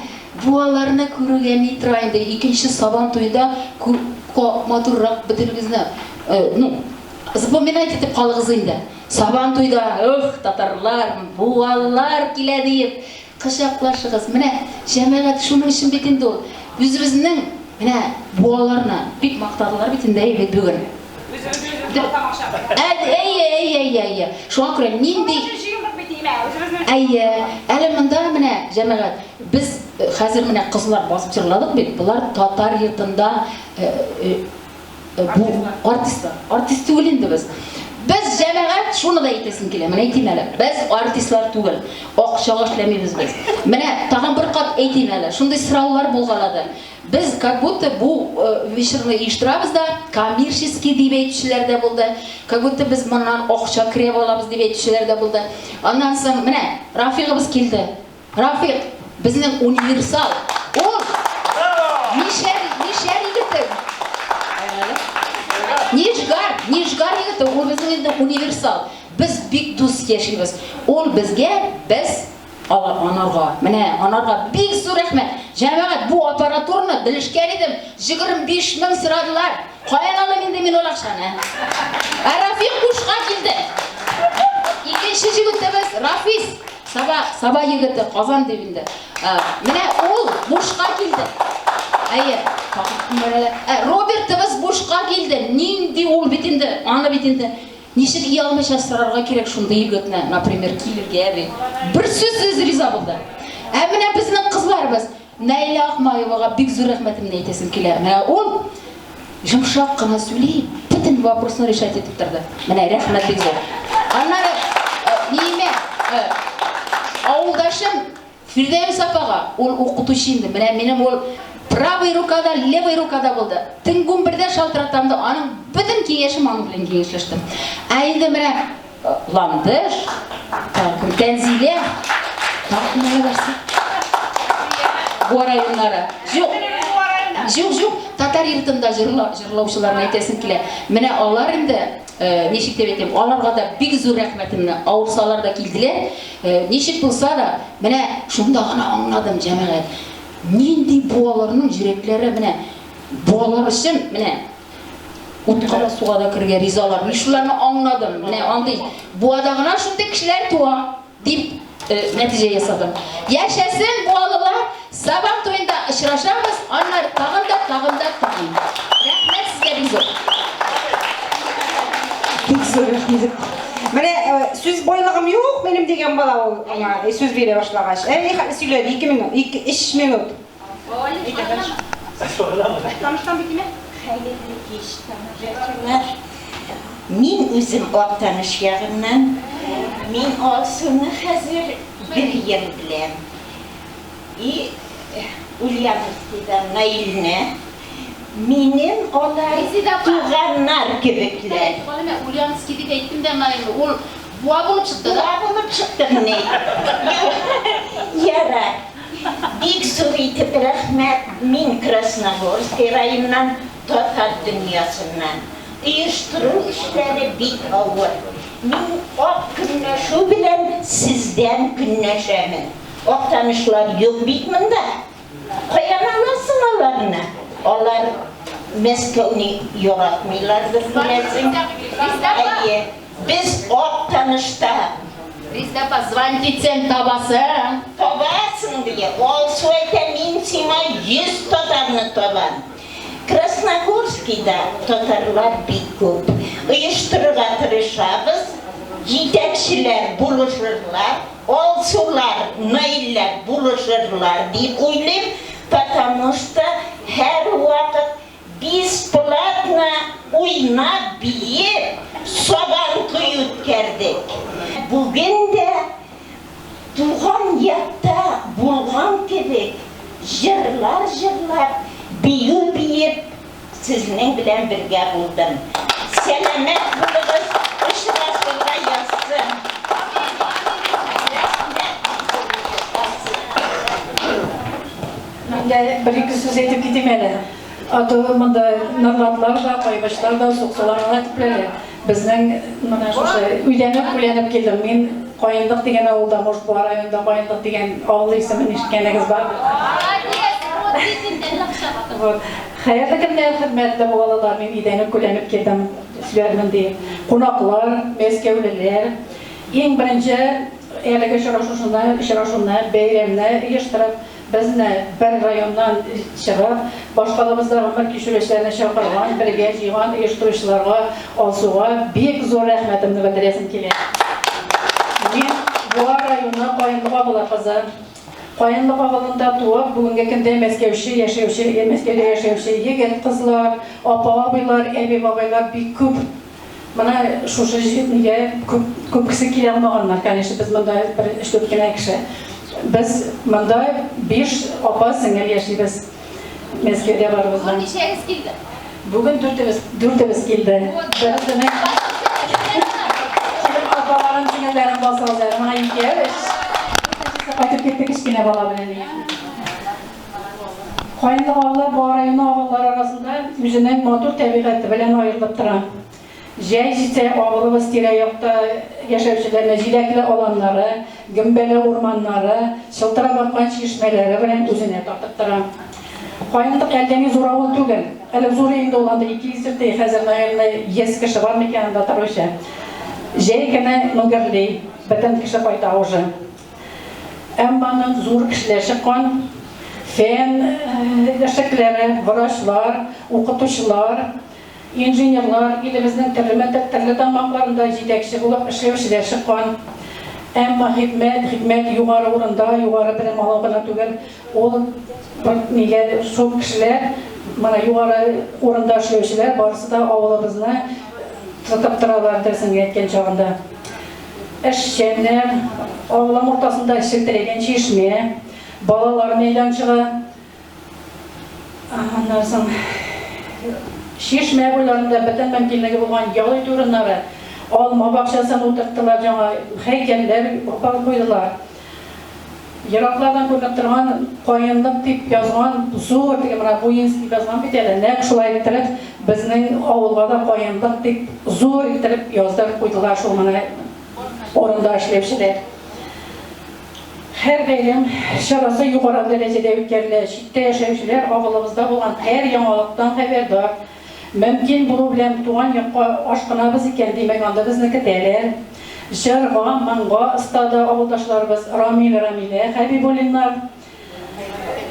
буаларны күрүгә ни тора инде. Икенче Сабан туенда матуррак бөтенегезне, э, ну, запоминать итеп калыгыз инде. Сабантуйда, Ух, татарлар, буалар килә диеп, кочаклашыгыз. Менә, җәмәгать, шуның өчен бит инде ул. Үзебезнең, менә, буаларны бик мактадылар бит инде, әйе бит бүген. Әйе, әйе, әйе, әйе. Шуңа күрә нинди... Әйе, әле монда менә, җәмәгать, без хәзер менә кызлар басып җырладык бит, болар татар йортында Бу артистлар. Артист түгел инде без. Без җәмәгать, шуны да әйтәсем килә. Менә әйтим әле. Без артистлар түгел. Акчага эшләмибез без. Менә тагын бер кат әйтим әле. Шундый сораулар булгалады. Без как будто бу вечерны оештырабыз да, коммерческий дип әйтүчеләр дә булды. Как будто без моннан акча кереп алабыз дип әйтүчеләр дә булды. Аннан соң менә Рафигыбыз килде. Рафик, безнең универсал. Ул Мишәр, Мишәр егете. Нижгар, Нижгар егете, ул безнең инде универсал. Без бик дус яшибез. Ул безгә, без анарга. Менә анарга бик зур рәхмәт. Җәмәгать, бу аппаратураны белешкән идем, 25 мең сорадылар. Каян алыйм инде мин ул акчаны? Ә Рафик бушка килде. Икенче җегетебез Рафис. Саба, Саба егете, Казан дип инде. Менә ул бушка килде. Әйе. Ә, Робертыбыз бушка килде. Нинди ул бит инде, аны бит инде. Ничек оялмыйча сорарга кирәк шундый егетне, например, килергә дип. Бер сүзсез риза булды. Ә менә безнең кызларыбыз, Наилә Акмаевага бик зур рәхмәтемне әйтәсем килә. Менә ул йомшак кына сөйли, бөтен вопросны решать итеп торды. Менә рәхмәт бик зур. Аннары ниемә, авылдашым Фирдәвес апага, ул укытучы инде, менә минем ул правый рука да, левый рука да булды. Төнге унбердә шалтыратам да, аның бөтен киңәшем аның белән киңәшләштем. Ә инде менә Ландыш, тагын кем, Тәнзилә, тагын кемнәр барсы? Буа районнары. Юк, юк, юк, татар йортында җырлаучыларны әйтәсем килә. Менә алар инде, ничек дип әйтим, аларга да бик зур рәхмәтемне, авырсалар да килделәр. Ничек булса да, менә шунда гына аңладым, җәмәгать, нинди буаларның йөрәкләре, менә буалар өчен, менә утка да суга да керергә ризалар. Мин шуларны аңладым. Менә андый буада гына шундый кешеләр туа, дип нәтиҗә ясадым. Яшәсен буалылар! Сабан туенда очрашабыз, аннары тагын да, тагын да, тагын. Рәхмәт сезгә бик зур. Бик зур рәхмәт. Менә сүз байлыгым юк минем дигән бала ул аңа сүз бирә башлагач. Ә ни хәтле сөйләде, 2 минут, 2, 3 минут. Таныштан бит име? Хәерле кич, тамашачылар. Мин үзем Актаныш ягыннан. Мин Алсуны хәзер бер ел беләм. И Ульяновскидан Наилне, минем алар туганнар кебекләр. Галимә, Ульяновский дип әйттем дә Наилне, ул Буа булып чыкты да. Буа булып чыктымыни? Ярар. Бик зур итеп рәхмәт. Мин Красногорский районыннан, татар дөньясыннан. Оештыру эшләре бик авыр. Мин ак көнләшү белән сездән көнләшәмен. Актанышлар юк бит монда. Каян аласың аларны? Алар Мәскәүне яратмыйлардыр, күрәсең. Әйе, без Актанышта. Резеда апа, звонить итсәң табасың. Табасың, ди. Алсу әйтә, мин сиңа 100 татарны табам. Красногорскийда татарлар бик күп. Оештырырга тырышабыз, җитәкчеләр булышырлар. Алсулар, Наилләр булышырлар дип уйлыйм, потому что һәрвакыт бесплатно уйнап, биеп, Сабантуй үткәрдек. Бүген дә туган якта булган кебек җырлар җырлап, бию биеп, Сезнең белән бергә булдым. Сәламәт булыгыз, очрашырга язсын. Мин дә бер-ике сүз әйтеп китим әле. А то монда Норлатлар да, Кайбычлар да, Суксулар гына төпләре. Безнең менә шушы өйдән үк үләнеп килдем. Мин Каенлык дигән авылда, может, Буа районында Каенлык дигән авыл исемен ишеткәнегез бар. Вот. Хәерле көннәр, хөрмәтле буалылар. Мин өйдән үк күләнеп килдем, сөйләрмен дип. Кунаклар, мәскәүлеләр. Иң беренче әлеге очрашуны, очрашуны, бәйрәмне оештырып, Безне бер районнан чыгып, башкалабызда гомер кичерүчеләрне чакырган, бергә җыйган оештыручыларга, Алсуга бик зур рәхмәтемне белдерәсем килә. Мин Буа районы Каенлык авылы кызы. Каенлык авылында туып, бүгенге көндә Мәскәүче яшәүче, Мәскәүдә яшәүче егет-кызлар, апа-абыйлар, әби-бабайлар бик күп. Менә шушы җиргә күп күп кеше килә алмаганнар, конечно, без монда бер өч-дүрт кенә кеше. Без монда биш апа-сеңел яшибез. Мәскәүдә барыбыз да. Бүген ничәгез килде? Бүген дүртебез, дүртебез килде. Берсенең килеп апаларым, сеңелләрем басылды. Моңа икәү, өч. Кайтып китте кечкенә бала белән. Каенлык авылы Буа районы авыллары арасында үзенең матур табигате белән аерылып тора. Җәй җитсә, авылыбыз тирә-якта яшәүчеләрне җиләкле аланнары, гөмбәле урманнары, чылтырап аккан чишмәләре белән үзенә тартып тора. Каенлык әллә ни зур авыл түгел. Әле зур инде ул, анда 200 ди, хәзер, наверное, 100 кеше бар микән анда торучы. Җәй көне ну гөрли, бөтен кеше кайта уже. Әмма аннан зур кешеләр чыккан, фән эшлеклеләре, врачлар, укытучылар. Инженерлар, илебезнең төрле төрле тармакларында җитәкче булып эшләүчеләр чыккан. Әмма хикмәт, хикмәт югары урында, югары белем алу гына түгел, ул нигә шул кешеләр, менә югары урында эшләүчеләр барысы да авылыбызны тотып торалар, дөресен әйткән чагында. Эшчәннәр, авылым уртасында челтерәгән чишмә, балалар мәйданчыгы, Аннан соң чишмә буйларында бөтен мөмкинлеге булган ял итү урыннары, алма бакчасын утырттылар, яңа һәйкәлләр куйдылар. Ераклардан күренеп торган Каенлык дип язган зур теге менә Буинск дип язган бит әле, нәкъ шулай иттереп безнең авылга да Каенлык дип зур иттереп яздырып куйдылар шул менә урында эшләүчеләр. Һәр бәйрәм чарасы югары дәрәҗәдә үткәрелә, читтә яшәүчеләр авылыбызда булган һәр яңалыктан хәбәрдар. Мөмкин булу белән туган якка ашкынабыз икән, димәк, анда безне көтәләр. Җырга, моңга оста да авылдашларыбыз Рамил, Рамилә Хәбибуллиннар,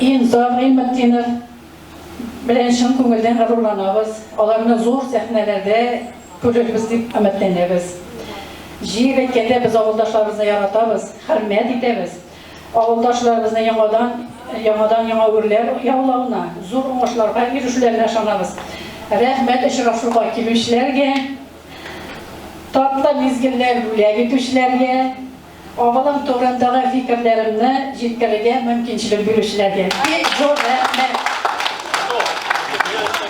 Инзар Гыйльметдинов белән чын күңелдән горурланабыз, аларны зур сәхнәләрдә күрербез дип өметләнәбез. Җыеп әйткәндә, без авылдашларыбызны яратабыз, хөрмәт итәбез. Авылдашларыбызны яңадан, яңадан-яңа үрләр яулавына, зур уңышларга ирешүләренә ышанабыз. Рәхмәт очрашуга килүчеләргә, татлы мизгелләр бүләк итүчеләргә. Авылым турындагы фикерләремне җиткерергә мөмкинчелек бирүчеләргә бик зур рәхмәт!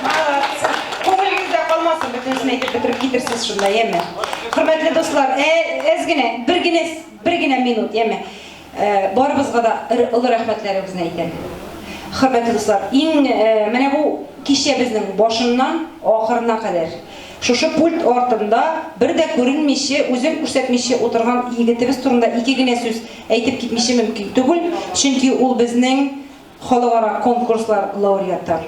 Молодцы! Күңелегездә калмасын, бөтенесен әйтеп бетереп китерсез шунда, яме. Хөрмәтле дуслар, ә, әз генә, бер генә, бер генә минут, яме. Э, барыбызга да олы рәхмәтләребезне әйтәм. Хөрмәтле дуслар, иң э, менә бу кичә безнең башыннан ахырына кадәр Шушы пульт артында бер дә күренмиче, үзен күрсәтмиче утырган егетебез турында ике генә сүз әйтеп китмиче мөмкин түгел, чөнки ул безнең халыкара конкурслар лауреаты.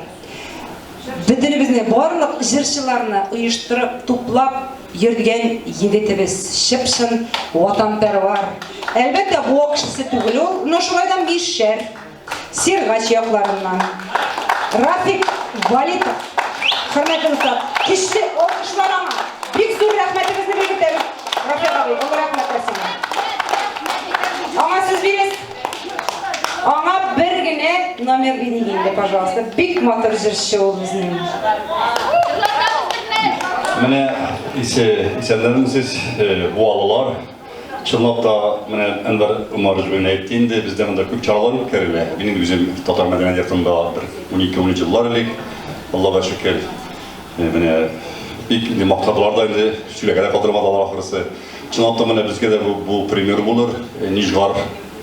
Бөтенебезне, барлык җырчыларны оештырып, туплап йөргән егетебез, чып-чын ватанпәрвар. Әлбәттә, Буа кешесе түгел ул, но шулай да мишәр. Сергач якларыннан. Рафик Валитов. Хөрмәтле дуслар, көчле алкышлар аңа. Бик зур рәхмәтебезне белгертәбез. Рафик абый, олы рәхмәтләр сиңа. Аңа сүз бирегез. Аңа бер генә номер бирик инде, пожалуйста. Бик матур җырчы ул безнең. Менә исе, исәннәрмесез, буалылар. Чынлап та, менә Әнвәр Умарович бүген әйтте инде, бездә монда күп чаралар үткәрелә. Мин инде үзем Татар мәдәният йортында бер 12-13 еллар элек, Аллага шөкер, менә бик инде мактадылар да инде, сөйләргә дә калдырмадылар ахрысы. Чынлап та менә безгә дә бу, бу пример булыр, Нижгар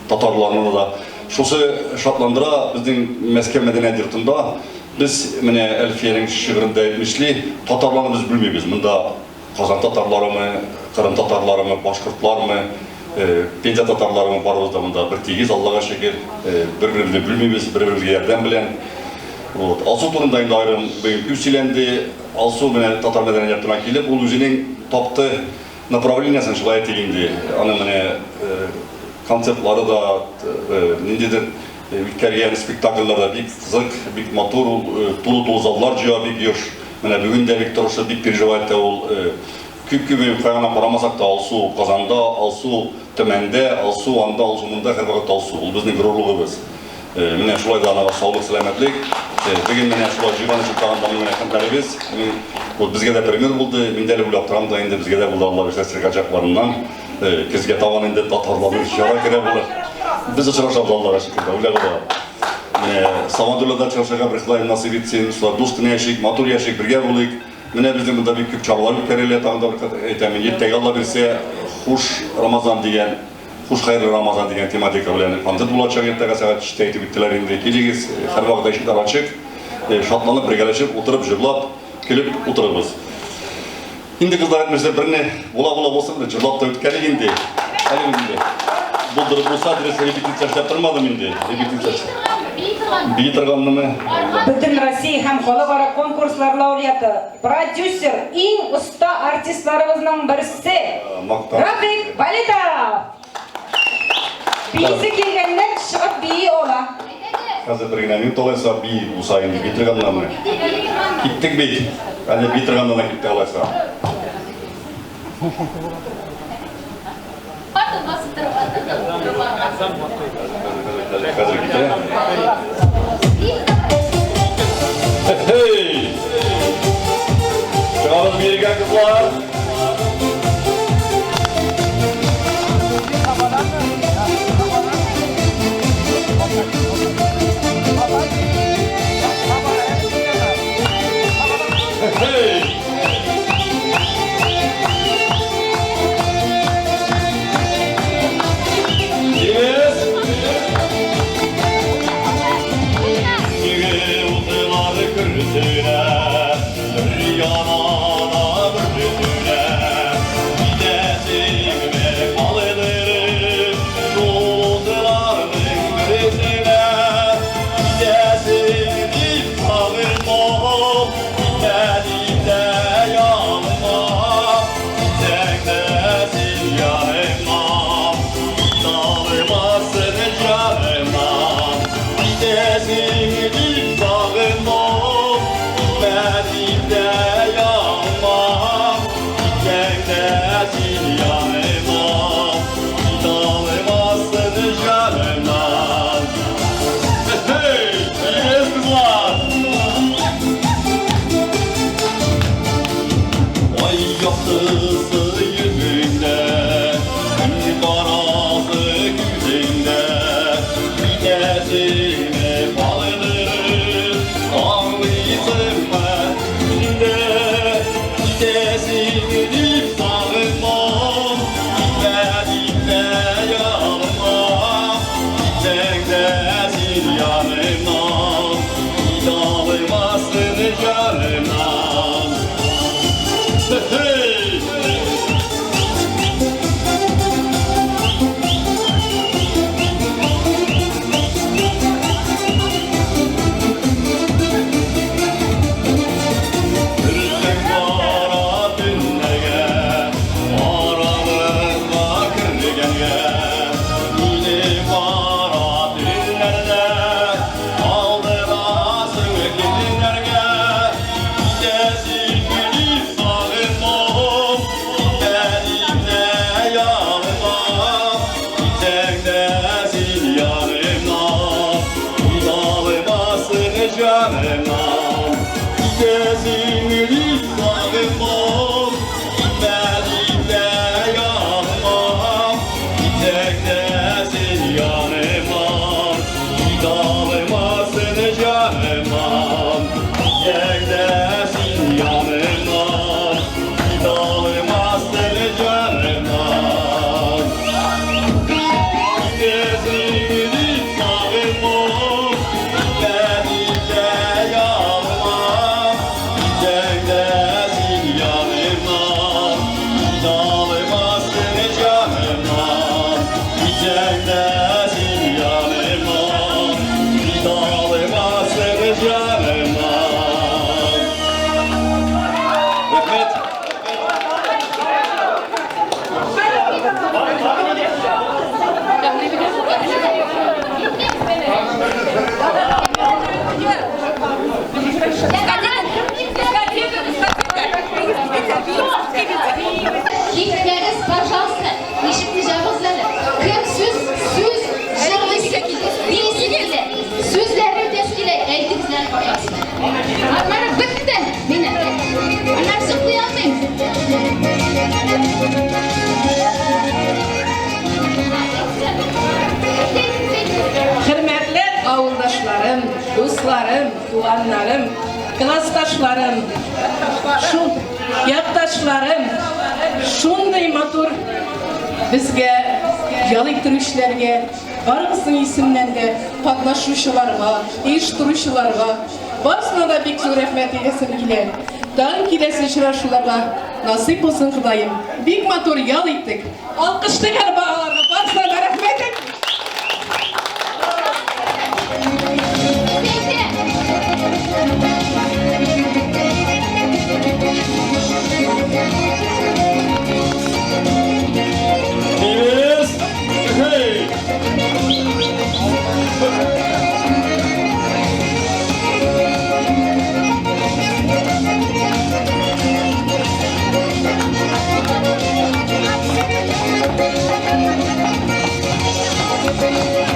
татарларына да. Шусы шатландыра, безнең Мәскәү мәдәният йортында без менә Әлфиянең шигырендә әйтмешли, татарларны без бүлмибез. Монда Казан татарларымы, Кырым татарларымы, башкортлармы, Пенза татарларымы, барыбыз да монда бер тигез, Аллага шөкер, бер-беребезне бүлмибез, бер-беребезгә ярдәм белән. Вот. Алсу турында инде аерым бүген күп сөйләнде. Алсу менә татар мәдәният йортына килеп, ул үзенең тапты направлениесен, шулай әйтик инде. Аның менә концертлары да, ниндидер үткәргән спектакльләр дә бик кызык, бик матур, ул тулы-тулы заллар җыя бик еш. Менә бүген дә бик тырышып, бик переживать итә ул. Күп күп кая гына карамасак та, Алсу Казанда, Алсу Төмәндә, Алсу анда, Алсу монда, һәрвакыт Алсу. Ул безнең горурлыгыбыз. Менә шулай да анага саулык, сәламәтлек. Бүген менә шулай җыйган өчен тагын да мең рәхмәтләребез. Вот безгә дә пример булды. Мин дә әле уйлап торам да инде, безгә дә булды, Алла бирсә, Сергач якларыннан. Көзгә табан инде татарларның чара керә булыр. Без очрашабыз, Аллага шөкер, уйлап була. Менә Сабантуйларда очрашырга бер Ходаем насыйп итсен. Шулай дус кына яшик, матур яшик, бергә булыйк. Менә безнең монда бик күп чаралар үткәрелә, тагын да бер кат әйтәм, иртәгә Алла бирсә, Хуш Рамазан дигән, Хуш хәерле Рамазан дигән тематика белән концерт булачак иртәгә сәгать 3-тә әйтеп үттеләр инде. Килегез, һәрвакыт ишекләр ачык. Шатланып, бергәләшеп, утырып, җырлап, көлеп утырырбыз. Инде кызлар әйтмешли, берне була-була булсын, бер җырлап та үткәрик инде. Әле инде. Булдырып булса, дөрес репетиция эшләп тормадым инде. Репетиция. Бии торганнымы? Бөтен Россия һәм халыкара конкурслар лауреаты, продюсер, иң оста артистларыбызның берсе Мактап. Рафик Валитов! Биисе килгәннән чыгып бии ала. Хәзер бер генә минут алайса, бии булса инде, бии торганнармы? Киттек бит. Әле бии торганда да китте алайса. Хәзер китә. Хей! Чыгабыз биергә, кызлар. Хей! Yes! Утлар көрсенә, бер янана, бер төнә. Китәсеңме калдырып, шул утларның берсенә. Китәсең дип сагынмам, китмә дип тә ялынмам. Китсәң дә син янымнан, китә җанымнан. Китәсең дип сагынмам, китмә дип тә ялынмам. Китсәң дә син янымнан, китә алмассың җанымнан. Hey! Yes, кызлар! Ай яктысы йөзеңдә, көн карасы күзеңдә. Китәсеңме калдырып, аңлыйсыңмы үзеңдә? Китәсең дип сагынмам, китмә дип тә ялынмам. Китсәң дә син янымнан, китә алмассың җанымнан. Hey! Керсәң кара төннәргә, арабызга кергәнгә, мине кара төннәрдә калдырасың көннәргә. Китәсең дип сагынмам, китмә дип тә ялынмам. Китсәң дә син янымнан, китә алмассың җанымнан. Китәсең дип сагынмам, китмә дип тә ялынмам. Китсәң дә син янымнан, китә алмассың җанымнан. Китсәң дә син янымнан, китә алмассың җанымнан. Китәсең дип сагынмам, китмә дип тә ялынмам. Китсәң дә син янымнан, китә алмассың җанымнан. Китсәң дә син янымнан, китә алмассың җанымнан. Рәхмәт. Китмәгез, пожалуйста, ишекне ябыгыз әле. Кем сүз, сүз җырлыйсы килә, биисе килә, сүзләрне үтәсе килә, әйтегез әле, пожалуйста. Аннары бетте мине. Аннары йоклый алмыйм. Хөрмәтле авылдашларым, дусларым, туганнарым, классташларым, шул якташларым, шундый матур безгә ял иттерүчеләргә, барыгызның исеменнән дә катнашучыларга, оештыручыларга, барысына да бик зур рәхмәт әйтәсем килә. Тагын киләсе очрашуларга насыйп булсын Ходаем. Бик матур ял иттек. Алкышлыйк әле балаларга, барысына да рәхмәт әйтик. Yes! Hey! Ты.